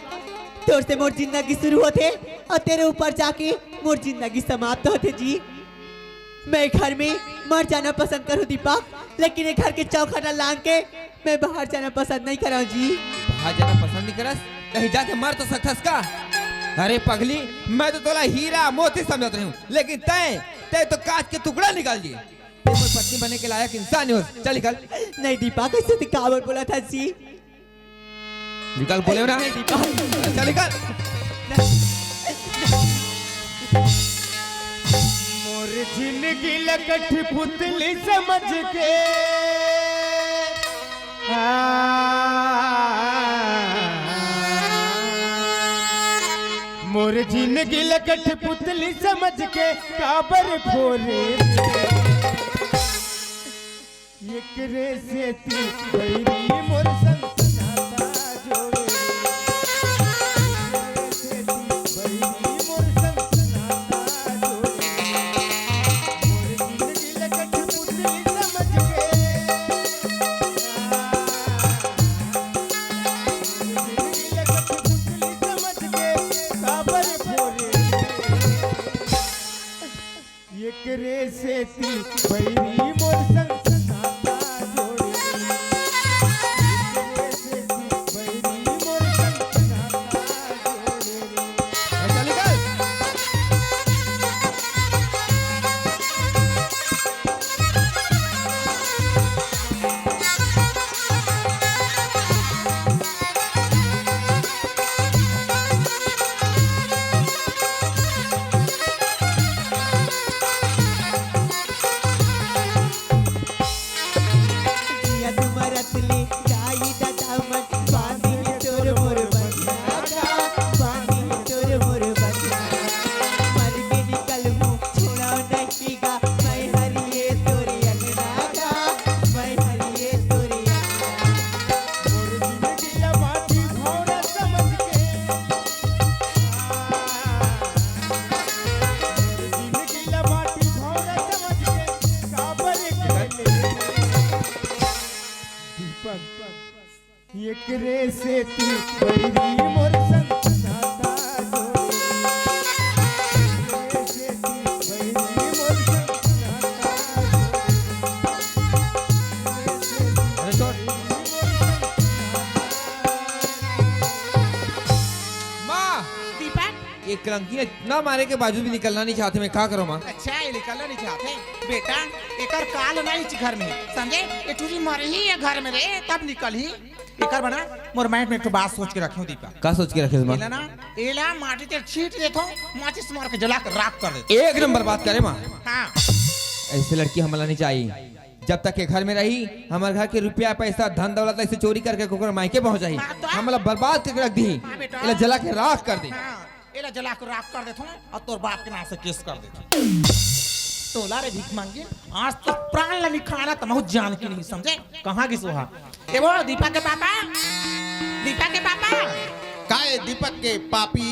तोर से मोर जिंदगी शुरू होथे अउ तेरे ऊपर जाके मोर जिंदगी समाप्त होथे जी। मैं घर में मर जाना पसंद करूँ दीपक, लेकिन ये घर के चौखट ला लांघ के मैं बाहर जाना पसंद नइ करंव जी। बाहर जाना पसंद नइ करस? कहीं जाके मर तो सकथस का? अरे पगली, मैं तो तोला हीरा मोती समझत रहे हूँ, लेकिन तय, तय तो कांच के टुकड़ा निकल दिए। ते मोर पत्नी बने के लायक इंसान नइ होस। चल निकल। नहीं दीपक, ऐसे ते काबर बोलत हस जी? निकल बोले हूँ ना। नहीं दीपक। चल निकल। मोर जिंदगी ला कठपुतली समझ के, हाँ। मोर जिंदगी ला कठपुतली समझ के काबर फोरे? एकरे सेती बैरी मोर संग नाता जोड़े रे। एकरे सेती बैरी मोर संग नाता जोड़े रे। मोर जिंदगी ला कठपुतली समझ के, मोर जिंदगी ला कठपुतली समझ के काबर फोरे रे। एकरे सेती बैरी मोर संग नाता जोड़े रे। एकरे सेती बैरी मोर संग नाता जोड़े रे। ऐसा निकल। बैरी मोर संग नाता जोड़े। बैरी मोर संग नाता जोड़े। अरे छोड़। माँ! दीपक। ये कलंकी ने इतना मारे के बावजूद भी निकलना नहीं चाहते, मैं का करूँ माँ? अच्छा, ये निकलना नहीं चाहते? बेटा, एकर काल नहीं इस घर में, समझे? ये टूरी मरही ये घर में रे, तब निकलही। एकर बना, मोर mind में एक ठो बात सोच के रखे हूँ दीपक। का सोच के रखे हूँ माँ? एला ना, एला माटी ते छीट देथो, माचिस मार के जला के राख कर देथो। एक नंबर बात करे माँ। हाँ। ऐसे लड़की हमला नहीं चाहिए। जब तक ये घर में रही, हमारे घर के रुपया, पैसा, धन, दौलत ऐसे चोरी करके कोकर मायके पहुंच जाही। हाँ, तो? हमला बर्बाद करके रख दी। हाँ, बेटा। एला जला के राख कर दे। हाँ, एला जला के राख कर देथो अउ तोर बाप के नाम से केस कर देथो। तोला रे भीख मांगे, आज तो प्राण ला निखाना त महू जान के नहीं समझे। कहाँ गिस ओहा? ए वो दीपक के पापा, दीपक के पापा। का ए दीपक के पापी?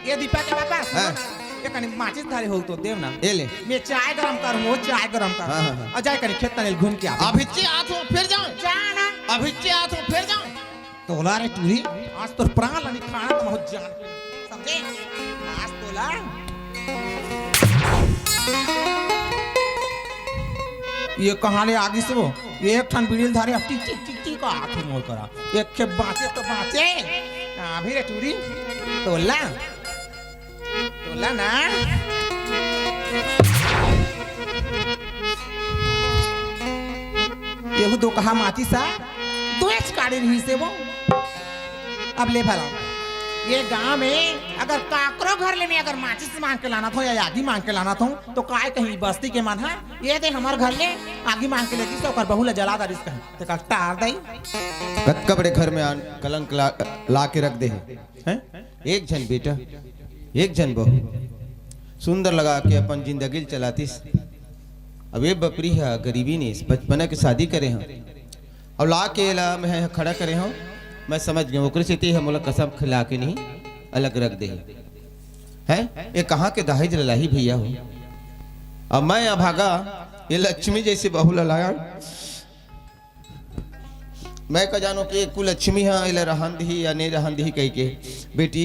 ये दीपक के पापा, सुनो हाँ। ना, ये कनी माचिस धरे हो तो देव ना। ए ले। मैं चाय गरम करूँ, वो चाय गरम करूँ। हाँ, हाँ, हाँ। अउ जाए कनी खेत तने घूम के आ। अभिच्चे आत हो, फिर जाओ। जा ना। अभिच्चे आत हो, फिर जाओ। तोला रे टूरी, आज तोर प्राण ला निखाना त महू जान के। समझे? आज तोला। ये कहाँ ले आ गिस वो? ये एक ठन बीड़ी ल धरे, टिक, टिक, टिक, टिक, आत हे मोर करा। एक खेप बाँचे त बाँचे। अभी रे टूरी, तोला। तोला ना। एहू दो कहा माचिस हा, दो एच काढ़े रहिस हे वो। अब ले भला, ये गांव में अगर काकरो घर ले मैं अगर माचिस मांग के लानत हों या आगी मांग के लानत हों, तो काय कहीं बस्ती के मन हा, ये दे हमर घर ले आगी मांग के ले गिस, ओकर बहू ला जला डारिस कहीं, तेकर टार दई। कतका बड़े घर में आन कलंक ला, ला के रख दे हे। हैं? एक झन बेटा, एक झन बहू, सुंदर लगा के अपन जिंदगी ल चलातिस। अब ये बपरी ह गरीबी ने बचपना के शादी करे हंव, अब ला के एला मैं ह खड़ा करे हंव। मैं समझ गेंव, ओकरे सेती ह मोला कसम खिला के नहीं अलग रख दे हे। हैं? ये कहाँ के दहेज ल लाही भैया हो? अब मैं अभागा, ये लक्ष्मी जैसे बहू ल लाया। मैं का जानों कि कुलक्ष्मी ह एला रहन दिही या नहीं रहन दिही कहिके। बेटी,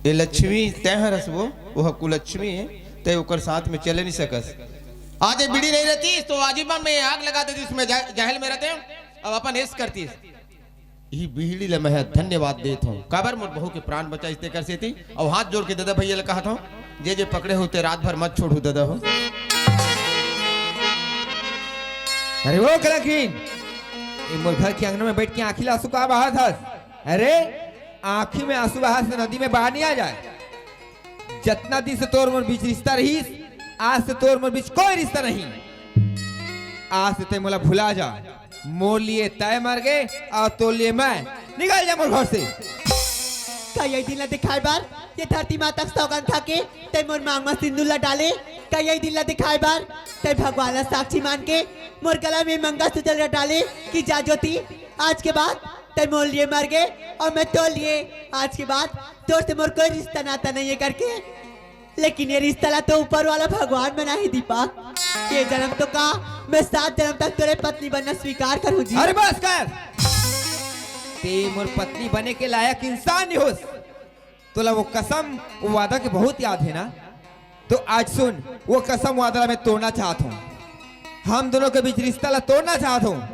ये लक्ष्मी तैं हरस वो, वो ह कुलक्ष्मी हे, तैं ओकर साथ में चले नहीं सकस। आज ये बीड़ी नहीं रहती तो आज ही मैं आग लगा देती, इसमें जा-, जहल में रहते, अब अपन ऐश करती। यही बीड़ी ले मैं ह धन्यवाद देत हंव, काबर मोर बहू के प्राण बचाइस तेकर सेती। अउ हाथ जोड़ के ददा भैया ले कहत हंव, जे जे पकड़े हो ते रात भर मत छोड़ू ददा हो। अरे वो कलाखीन, ये मोर घर के अंगना में बैठ के आँखी ला आंसू का बहात हस? अरे आँखी में आंसू बहात से नदी में बाढ़ नहीं आ जाए। जतना दिन से तोर मोर बीच रिश्ता रहिस, आज से तोर मोर बीच कोई रिश्ता नहीं। आज से तैं मोला भुला जा। मोर लिए तैं मर गे अउ तोर लिए मैं। निकल जा मोर घर से। का यही दिन ला दिखाए बर ये धरती माता के सौगंध खा के तैं मोर मांग म सिंदूर ला डाले? का यही दिन ला दिखाए बर तैं भगवान ला साक्षी मान के मोर गला में मंगलसूत्र ला डाले कि जा ज्योति, आज के बाद तैं मोर लिए मर गे अउ मैं तोर लिए, आज के बाद तोर से मोर कोई रिश्ता नाता नहीं है करके? लेकिन ये रिश्ता ला तो ऊपर वाला भगवान बनाही दीपक। ये जन्म तो का मैं सात जन्म तक तोरे पत्नी बनना स्वीकार करूँ जी। अरे बस कर, ते मोर पत्नी बने के लायक इंसान नहीं होस। तोला वो कसम, वो वादा के बहुत याद है ना? तो आज सुन, वो कसम वादा ला मैं तोड़ना चाहत हूँ। हम दोनों के बीच रिश्ता ला तोड़ना चाहत हूँ।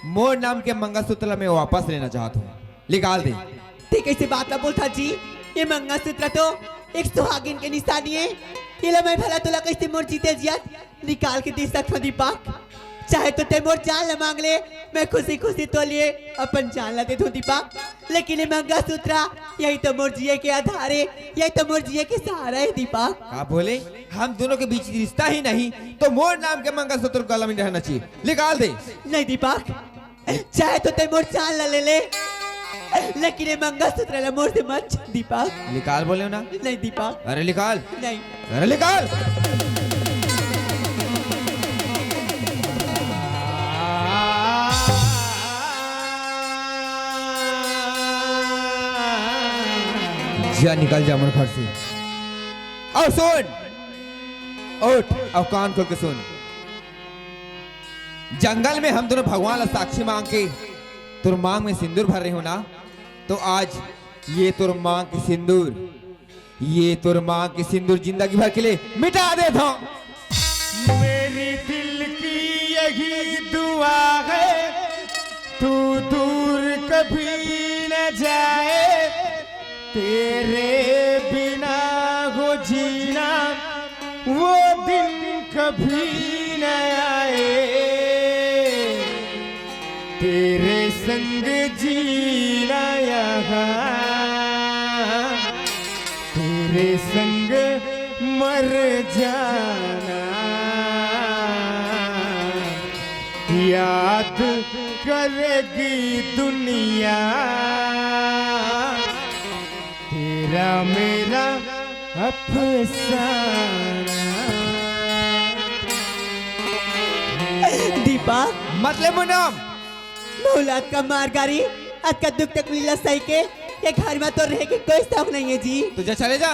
मोर नाम के मंगलसूत्र ला मैं वापस लेना चाहत हूँ। निकाल दे। ते कैसे बात ला बोलथा जी? ये मंगलसूत्र तो एक सुहागिन के निशानी है। ये ला मैं भला तोला कैसे मोर जीते जियत निकाल के दे सकथों दीपक? चाहे तो ते मोर जान ला मांग ले, मैं खुशी खुशी तोर लिए अपन जान ला दे दूं दीपक। लेकिन ये मंगलसूत्र यही तो मोर जिए के आधार है, यही तो मोर जिए के सहारा है दीपक। का बोले? हम दोनों के बीच रिश्ता ही नहीं तो मोर नाम के मंगलसूत्र गला में रहना चाहिए। निकाल दे। नहीं दीपक, चाहे तो ते मोर जान ला ले ले, लेकिन ये मंगलसूत्र ला मोर से मत छीन दीपक। निकाल बोले हो ना। नहीं दीपक। अरे निकाल। नहीं। अरे निकाल। जा निकल जा मोर घर से। अउ सुन, उठ अउ कान खोल के सुन। जंगल में हम दोनों भगवान ला साक्षी मांग के तोर मांग में सिंदूर भर रहे हो ना, तो आज ये तोर मांग के सिंदूर, ये तोर मांग के सिंदूर जिंदगी भर के लिए मिटा देथंव। मेरी दिल की यही दुआ है, तू दूर कभी न जाए, तेरे बिना हो जीना वो दिन कभी न आए, तेरे संग जीना यहाँ, तेरे संग मर जाना। याद करेगी दुनिया तेरा मेरा अफसाना। दीपक, मत ले मोर नाम। मोला अतका मार गारी, अतका दुख तकलीफ ला सही के, ये घर में तो रहे के कोई शौक नहीं है जी। तो जा, चले जा।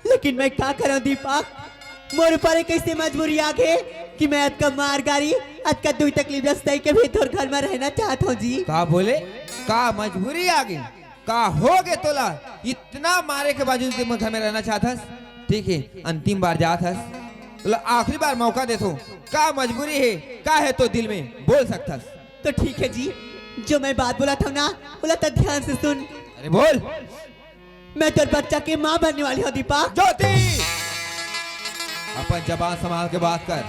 लेकिन मैं का करंव दीपक, मोर ऊपर एक ऐसी मजबूरी आ गे कि मैं अतका मार गारी, अतका दुख तकलीफ ला सही के भी तोर घर में रहना चाहत हंव जी। का बोले? का मजबूरी आ गे? का हो गे तोला? इतना मारे के बावजूद भी मोर घर में रहना चाहत हस? ठीक है, अंतिम बार जात हस, तोला आखिरी बार मौका देथंव। का मजबूरी है, का है तोर दिल में, बोल सकत हस? तो ठीक है जी, जो मैं बात बोलत हंव ना, ओला तो ध्यान से सुन। अरे बोल। मैं तोर बच्चा के माँ बनने वाली हंव दीपक। ज्योति, अपन जबान संभाल के बात कर।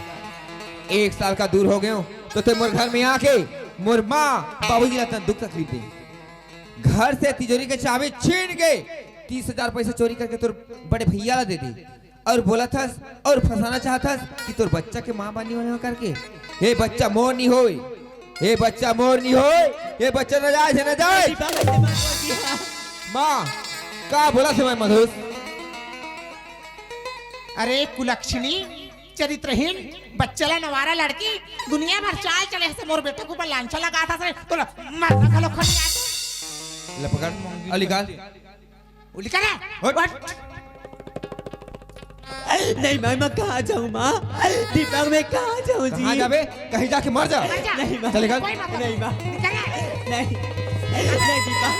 एक साल का दूर हो गे हंव, तो तैं मोर घर में आके मोर माँ बाबूजी ला अतना दुख तकलीफ दे, घर से तिजोरी के चाबी छीन के तीस हजार पैसा चोरी करके तोर बड़े भैया ला दे दे। अउ बोलत हस अउ फंसाना चाहत हस कि तोर बच्चा के माँ बनने वाली हंव करके। ए बच्चा मोर नी होय, ए बच्चा मोर नी होय, ए बच्चा नाजायज हे, नाजायज। दीपक, ऐसे मत बोल दिया। माँ, का बोलत हे मैं मधुस? अरे कुलक्षणी, चरित्रहीन, बच्चा ला नवारा लड़की, दुनिया भर चाल चले हस, मोर बेटा के ऊपर लांछा लगात हस, तोला मरना घलो खट आथे। ले पकड़, अली काल। उल्ली करा। हट। हट। नहीं माँ, मैं कहाँ जाऊँ माँ? दीपक, मैं कहाँ जाऊँ जी? कहाँ जाबे? कहीं जाके मर जा। मर जा। नहीं माँ। चले गल। कोई बात नहीं। नहीं माँ। करा। नहीं। नहीं दीपक।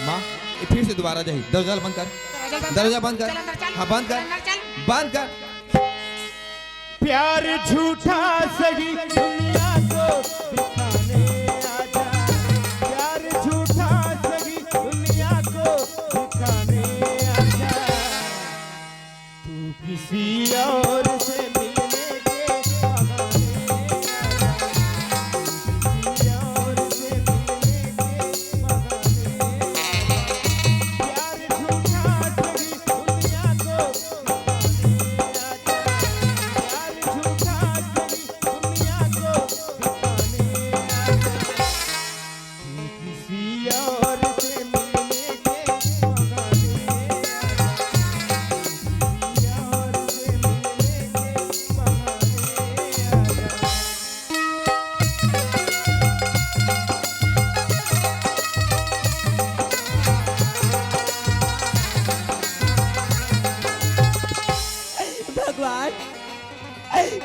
माँ, ये फिर से दोबारा जाही। दरवाजा बंद कर। दरवाजा बंद कर। दरवाजा बंद कर। चल अंदर चल। हाँ, बंद कर। चल अंदर चल। बंद कर। प्यार झूठा सही दुनिया को दिखाने आजा, प्यार झूठा सही दुनिया को दिखाने आजा। तू किसी और से मिलने के बहाने आजा, तू किसी और से मिलने के बहाने आजा। प्यार झूठा सही दुनिया को भगवान,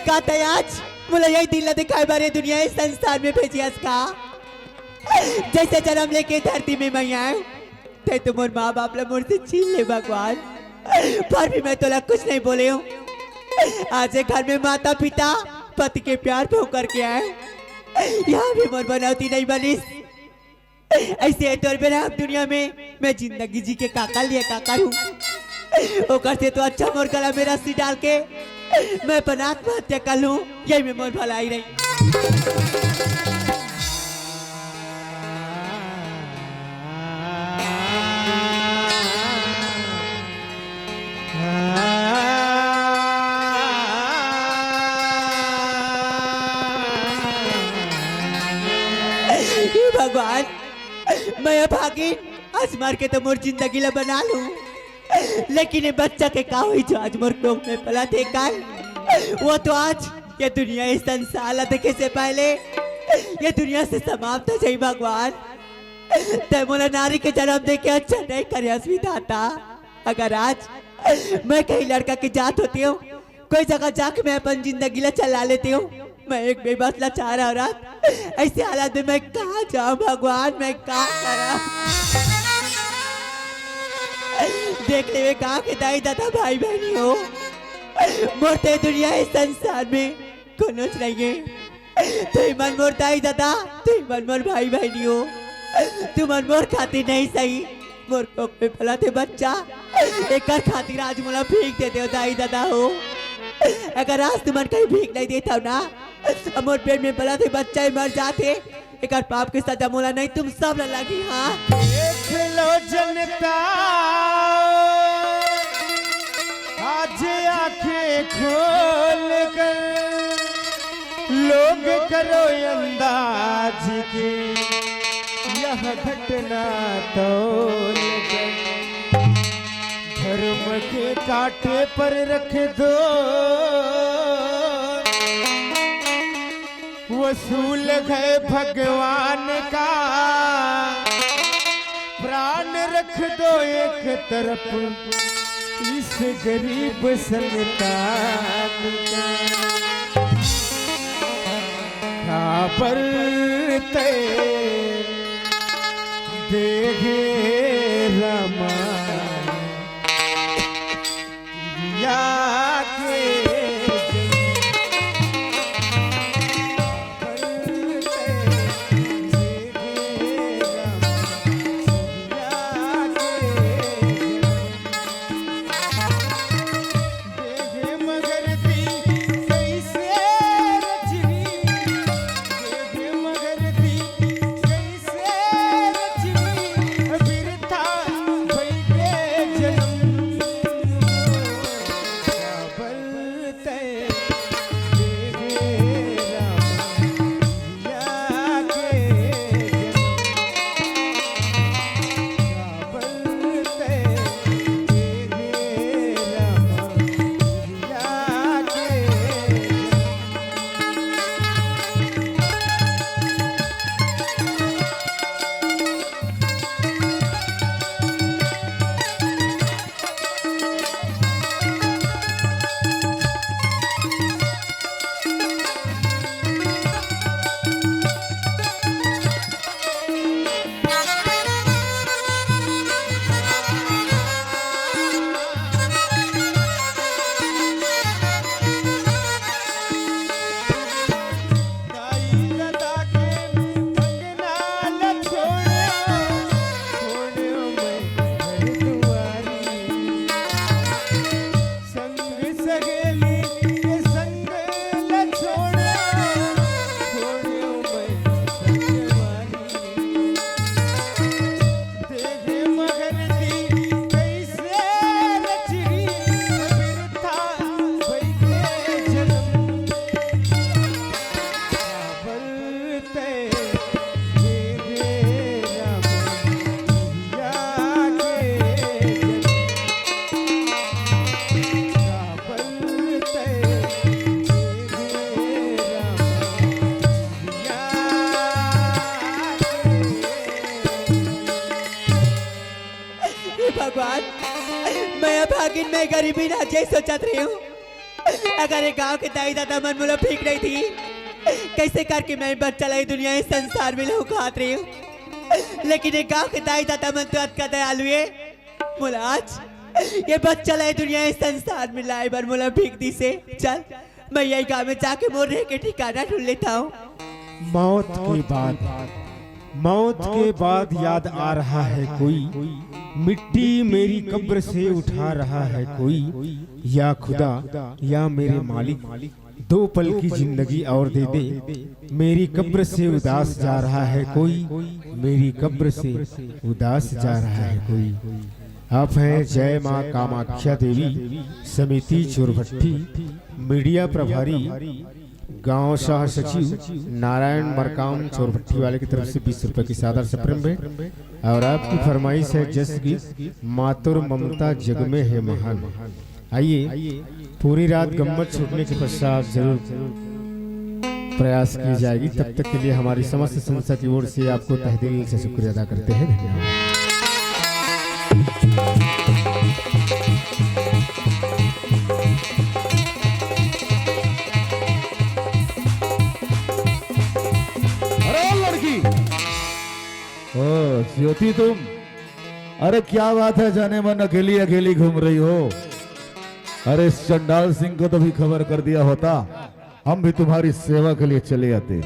का तैं आज मोला यही दिन ला दिखाए बर ये दुनिया, इस संसार में भेजे हस का? जैसे जन्म लेके धरती में मैं आए, तैं तो मोर माँ बाप ला मोर से छीन ले भगवान, पर भी मैं तोला कुछ नहीं बोले हूँ। आज ये घर में माता पिता पति के प्यार भोग करके आए, यहाँ भी मोर बनौती नहीं बनिस। ऐसे हे तोर बेरा अब दुनिया में मैं जिंदगी जी के का कर लिया, का करूं? ओकर से तो अच्छा मोर गला में रस्सी डाल के मैं अपन आत्महत्या कर लूं, यही में मोर भलाई रही। हे भगवान, मैं अभागिन, आज मर के तो मोर जिंदगी ला बना लूं, लेकिन ये बच्चा के का होई जो आज मोर कोख में पलत हे कल? वो तो आज ये दुनिया, इस संसार ला देखे से पहले ये दुनिया से समाप्त हो जाई। भगवान, तैं मोला नारी के जन्म दे के अच्छा नहीं करे हस विधाता। अगर आज मैं कहीं लड़का के जात होती हूँ, कोई जगह जाके मैं अपन जिंदगी ला चला लेती हूँ, मैं एक बेबस लाचार औरत, ऐसे हालत में मैं कहाँ जाऊँ भगवान, मैं का करा? देख ले वे गाँव के दाई ददा भाई बहनी हो, मोर ते दुनिया हे संसार में कोनोच नहीं है। तुही मन मोर दाई ददा, तुही मन मोर भाई बहनी हो, तुमन मोर खातिर नहीं सही। मोर कोख में पलत हे बच्चा, एकर खातिर आज मोला भीख दे देव दाई ददा हो। अगर आज तुमन कहीं भीख नहीं देत हव ना, अब मोर पेट में पलत हे बच्चा ही मर जात हे, एकर पाप के सजा मोला नहीं तुम सब ला लगी। हाँ, देख लो जनता, आज आंखें खोल कर लोग करो अंदाज के यह घटना तौल कर धर्म के कांटे पर रख दो। वसूल है भगवान का प्राण, रख दो एक तरफ इस गरीब संतान का। काबर ते देहे रमा या के हे भगवान, मैं अभागिन, मैं गरीबी ना जे सोचत रही हूँ। अगर ये गांव के दाई ददा मन मोला भीख नहीं दी, कैसे करके मैं बच्चा लाई दुनिया इस संसार में लहू खात रही हूँ। लेकिन ये गांव के दाई ददा मन तो अतका दयालु हे, मोला आज ये बच्चा लाई दुनिया इस संसार में लाए बर मोला भीख दी से। चल, मैं यही गांव में जाके मोर रहे के ठिकाना ढूंढ लेता हूँ। मौत के बाद, मौत के बाद याद आ रहा है कोई, मिट्टी मेरी कब्र से उठा रहा है कोई। या खुदा, या मेरे मालिक, दो पल की जिंदगी और दे दे। मेरी कब्र से उदास जा रहा है कोई, मेरी कब्र से उदास जा रहा है कोई। आप हैं जय माँ कामाख्या देवी समिति चोरभट्टी, मीडिया प्रभारी गांव शाह सचिव नारायण मरकाम चोरभट्टी वाले की तरफ से बीस रुपए की सादर सप्रेम भेंट। और आपकी फरमाइश है जस गीत मातुर ममता जग में है महान। आइए, पूरी रात गम्मत छूटने के पश्चात जरूर प्रयास की जाएगी। तब तक के लिए हमारी समस्त संस्था की ओर से आपको तहे दिल से शुक्रिया अदा करते हैं। धन्यवाद। ज्योति तुम, अरे क्या बात है, जाने मन अकेली अकेली घूम रही हो। अरे इस चंडाल सिंह को तो भी खबर कर दिया होता, हम भी तुम्हारी सेवा के लिए चले आते।